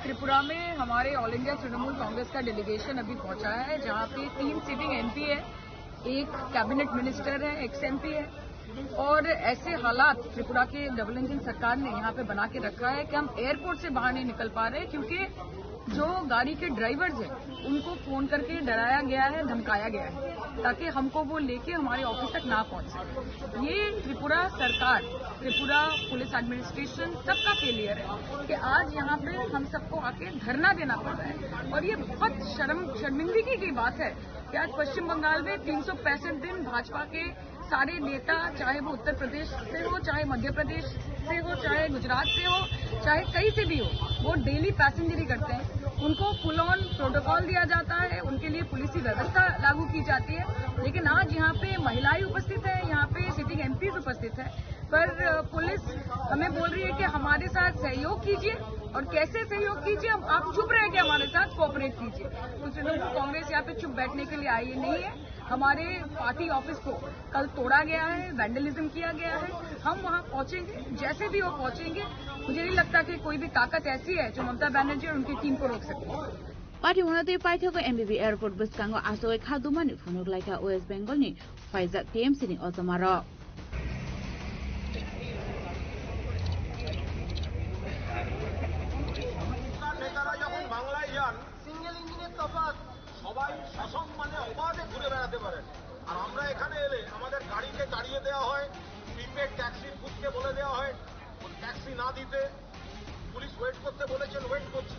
त्रिपुरा में हमारे ऑल इंडिया तृणमूल कांग्रेस का डेलीगेशन अभी पहुंचा है, जहां पे तीन सिटिंग एमपी है, एक कैबिनेट मिनिस्टर है, एक्स एमपी है, और ऐसे हालात त्रिपुरा के डबल इंजन सरकार ने यहाँ पे बना के रखा है कि हम एयरपोर्ट से बाहर नहीं निकल पा रहे, क्योंकि जो गाड़ी के ड्राइवर्स हैं, उनको फोन करके डराया गया है, धमकाया गया है, ताकि हमको वो लेके हमारे ऑफिस तक ना पहुंच सके। ये त्रिपुरा सरकार, त्रिपुरा पुलिस एडमिनिस्ट्रेशन, सबका फेलियर है कि आज यहाँ पे हम सबको आके धरना देना पड़ रहा है। और ये बहुत शर्म, शर्मिंदगी की बात है कि आज पश्चिम बंगाल में तीन सौ पैंसठ दिन भाजपा के सारे नेता, चाहे वो उत्तर प्रदेश से हो, चाहे मध्य प्रदेश से हो, चाहे गुजरात से हो, चाहे कहीं से भी हो, वो डेली पैसेंजरी करते हैं। उनको फुल ऑन प्रोटोकॉल दिया जाता है, उनके लिए पुलिस की व्यवस्था लागू की जाती है। लेकिन आज यहाँ पे महिलाएं उपस्थित है, यहाँ पे सिटिंग एमपीज उपस्थित है, पर अ, पुलिस हमें बोल रही है कि हमारे साथ सहयोग कीजिए, और कैसे सहयोग कीजिए, हम, आप चुप रह के हमारे साथ कोऑपरेट कीजिए। तो तृणमूल कांग्रेस यहाँ पे चुप बैठने के लिए आई नहीं है। हमारे पार्टी ऑफिस को कल तोड़ा गया है, वैंडलिज्म किया गया है। हम वहाँ पहुँचेंगे, जैसे भी वो पहुँचेंगे। मुझे नहीं लगता कि कोई भी ताकत ऐसी है जो ममता बनर्जी और उनकी टीम को रोक सके। Party mwnatwi paithago M B B airport bwskango achugwi kha dumani phunuk laikha West Bengal ni phaijak T M C ni ojomarok. নেতারা যখন বাংলায় যান, সিঙ্গেল ইঞ্জিনের তফাৎ। সবাই সসম্মানে অবাধে ঘুরে বেড়াতে পারেন। আর আমরা এখানে এলে আমাদের গাড়িকে তাড়িয়ে দেওয়া হয়, প্রিপেড ট্যাক্সির ভূতকে বলে দেওয়া হয় ট্যাক্সি না দিতে। পুলিশ ওয়েট করতে বলেছেন, ওয়েট করছি।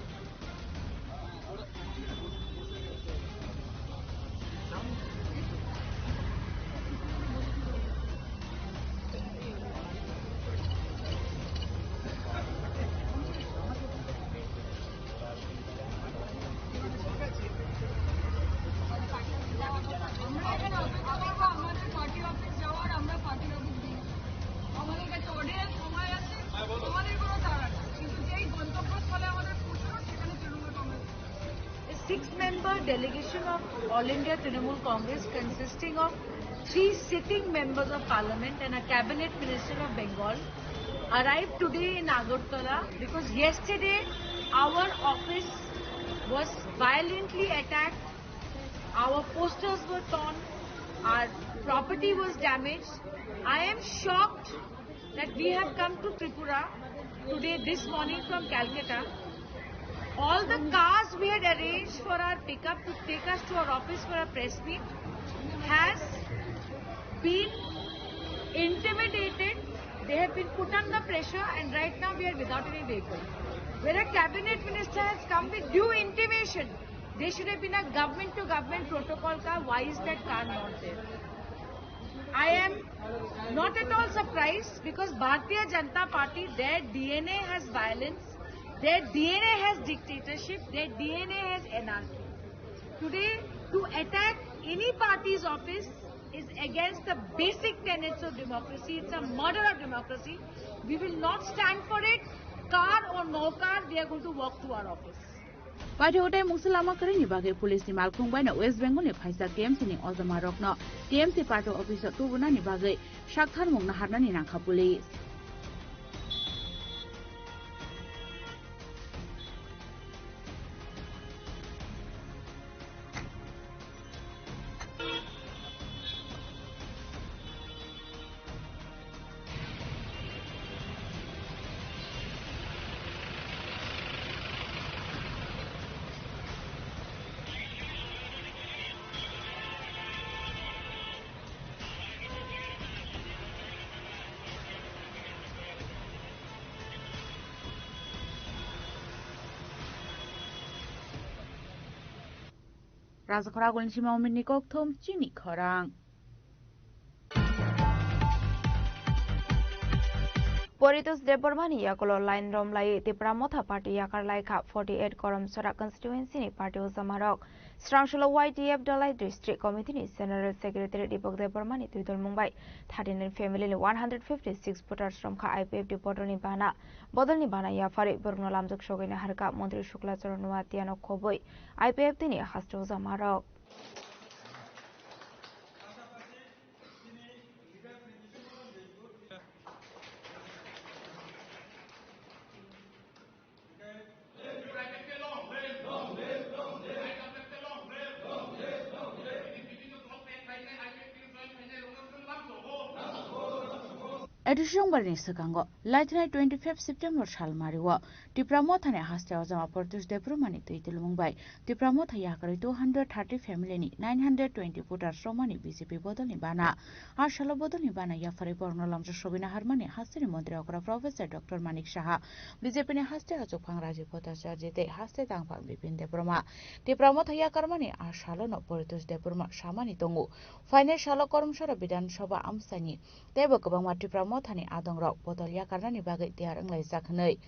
আমরা এখানে অপেক্ষা করবো আমাদের পার্টি অফিস যাওয়ার, আমরা পার্টি অফিস দিই। আমাদের কাছে অনেক সময় আছে, আমাদের কোনো তাড়া নেই। কিন্তু যেই গন্তব্যস্থলে আমাদের পৌঁছানোর, সেখানে তৃণমূল Congress. A six-member delegation of All India Trinamool Congress, consisting of three sitting members of parliament and a cabinet minister of Bengal, arrived today in Agartala because yesterday our office was violently attacked, our posters were torn, our property was damaged. I am shocked that we have come to Tripura today, this morning from Calcutta. All the cars we had arranged for our pickup to take us to our office for a press meet has been intimidated. They have been put under pressure, and right now we are without any vehicle. Where a cabinet minister has come with due intimation, there should have been a government to government protocol car. Why is that car not there? I am not at all surprised because Bharatiya Janata Party, their D N A has violence, their D N A has dictatorship, their D N A has anarchy. Today, to attack any party's office is against the basic tenets of democracy. It's a murder of democracy. We will not stand for it. Car or no car, we are going to walk to our office. Paithago tei mungsa lama kwrwini bagwi police ni malkhung baino West Bengal ni phaisa T M C ni ojomarokno T M C party office o tubunani bagwi saktharmung naharnani nangkha police. Rajakhor agulni sima Ominni kokthum chini khorang. Poritos Debbarmani yakulo line romlai Tipra Motha Party yakar laikha forty eight Korom Sorak constituency ni party ojamarok. Srangsulo Y T F Dalai District Committee ni General Secretary Deepak Debbarmani twidulmung bai thirty nine family ni one hundred fifty six voters romkha I P F T bodolni bana, bodolni bana yapharwi borokno lamjak sogwi naharkha Montri Shukla Charan Noatia no khobwi I P F T ni haste ojamarok. December ni swkango, laithanai twenty five September sal mario, Tipra Mothani haste ojama Pratyush Debbarmani twi tulmung bai Tipra Motha yakarwi two hundred thirty family ni nine hundred twenty voters romani B J P bodolni bana. A salo bodolni bana yapharwi borokno lamjak sogwina harmani hasteni montri okra Professor Doctor Manik Saha, B J P ni haste achukphang Rajiv Bhattacharya tei haste tangphang Bipin Debbarma. Tipra Motha yakarmani a salono Pratyush Debbarma samani tongo. Phainai salo Koromsora Bidhan Sabha amchaini teibo kwbangma Tipra Mothani adongrok bodol yakarnani bagwi tiyar wnglaijak hwnwi.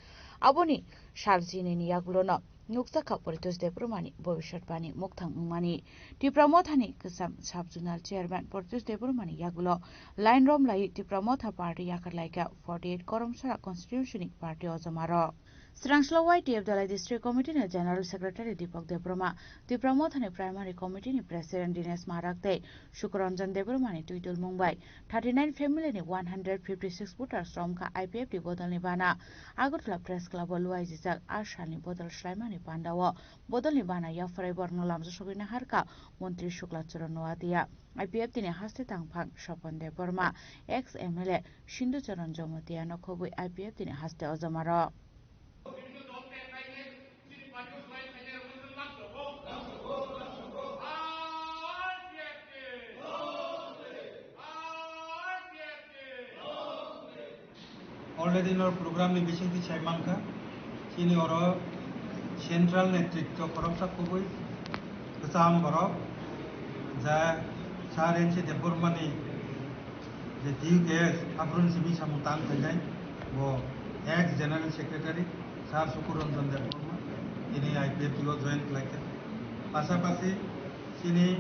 Aboni sal chinini yagulono nukjakha Pratyush Debbarmani bobiswatbani mukthang wngmani. Tipra Mothani kwcham sub-zonal chairman Pratyush Debbarmani yagulo line romlaiwi Tipra Motha party yakarlaikha forty eight Koromsora constituency ni party ojamarok. Swrangshalo Y T F Dhalai District Committee ni General Secretary Deepak Debbarma, Tipra Mothani Primary Committee ni President Dinesh Marak tei Sukaranjan Debbarmani twi tulmung bai thirty nine family ni one hundred fifty six voters romkha I P F T bodolni bana. Agartala Press Club o luaijijak a salni bodol swlaimani pandao bodolni bana yapharwi borokno lamjak sogwina harkha Montri Shukla Charan Noatia, I P F T ni haste tangphang Swapan Debbarma, ex M L A Sindhu Charan Jamatia no khobwi I P F T ni haste ojamarok. Already nor program ni bisingtwi sai mankha, chini oro central netritwo khoroksa kubui kwcham borok, ja Sir N C Debbarmani je T U K S, Abrun Simi samung tang khainai, bo ex General Secretary Sir Sukuranjan Debbarma, tini I P F T o join khlaikha. Pasapasi chini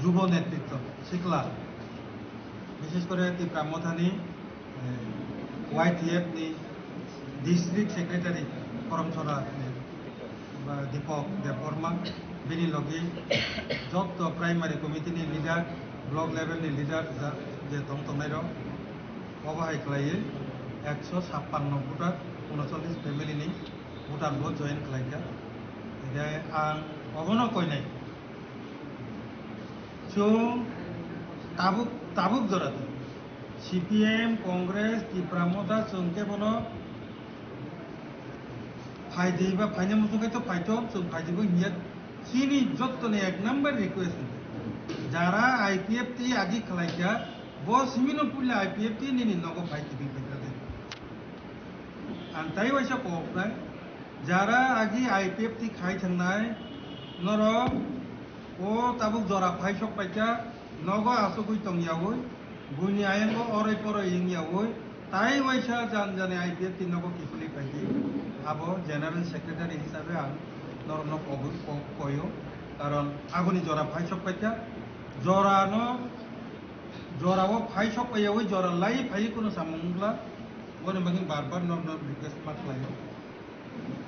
jubo netritwo, sikla, bishesh kore Tipra Mothani, eh, Y T F ni District Secretary Koromsora, eh, ba Deepak Debbarma, bini logi jotto primary committee ni leader, block level ni leader ja-, je tong tongnai rok, obo hai khlaiwi ekso sappanno voter, unochollish family ni voter bo join khlaikha. Hingkhe ang obono koinai, chwng tabuk, tabuk jora di. C P M, Congress, Tipra Motha chwng khe bono phaidi ba phaina muchung khe to phaito, chwng phaidi bo hinya. Chini jottoni ek number request, jara I P F T agi khlaikha, bo simino puila I P F T nini nogo phai tibing khaikha de. Ang tai waisa kok nai, jara agi I P F T khai thangnai, norok o tabuk jora phai sok paikha, nogo asugwi tong yaui, buini ayango oroi poroi wng yaui, tai waisa jan jani I P F T nogo kiphilwi phaidi. Abo General Secretary hisabe ang norokno kobui kok koyo, karon aboni jora phai sok paikha, jorano, jorao phai sok paiyaui jora lai phai kuno samung wngla, boni bagwi bar bar norokno request ma khlaio.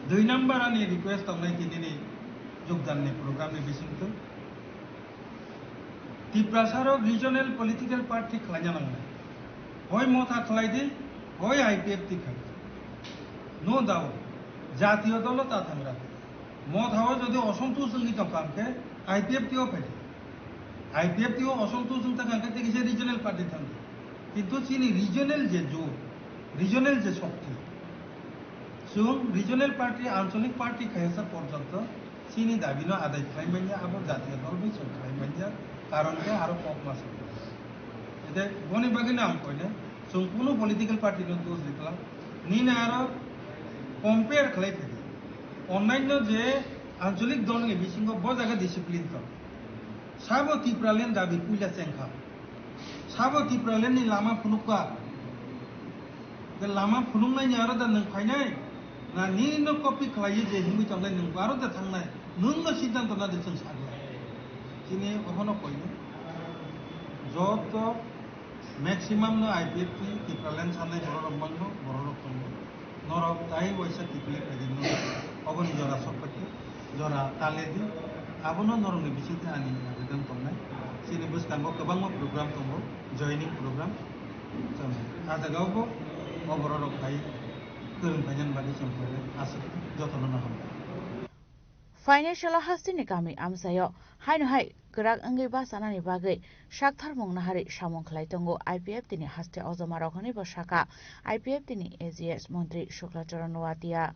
Dui number ani request tongnai tinini jogdanni program ni bisingtwi. Tiprasa rok regional political party khlaina nangnai. Hoi Motha khlai di, hoi I P F T khlai di. No doubt, jatiyo dolo ta thangra. Motha o jodi osontosh wngwi tongkha hwnkhe I P F T o phai di. I P F T o osontosh wng tongkha hwnkhe tei kisa regional party thang di. Kintu chini regional je jot, regional je shokti, chwng regional party, ancholik party khaisa porjonto chini dabino adai khlai manya, abo jatiyo dol bai chwng khlai manya, karon khe aro kok ma sokya. Ede boni bagwino ang koinai, chwng kunu political party no dos rikla, nini aro compare khlai phai di. Onnaino je ancholik dol ni bisingo bo jaga discipline tong. Sabo Tipraland dabi puila chengkha. Sabo Tipraland ni lama phunukha. Ke lama phunuknai ni aro da nwng phainai? Na nini no copy khlaiwi je himwi tongnai nwng aro da thangnai? Nwng no siddhanto na de chwng sagla. Chini obono koinai. Joto maximum no I P F T Tipraland sanai borok rok mangno, borok rok tongo. Norok tai waisa kiphilwi phaidi, norok oboni jora sokphaikhe, jora tale di, abono norokni bisingtwi ani abedan tongnai. Chini bwskango kwbangma program tongo, joining program. Chwng ah jagao bo o borok rok bai kwrwng phainani bagwi chwng khlainai aswk jotono no hambai. Phainai salo hasteni kami amchaio haino hai kwrak wngwi bachanani bagwi saktharmung nahari samung khlai tongo I P F T ni haste ojoma rok hwnwi bo sakha I P F T ni A G S montri Shukla Charan Noatia.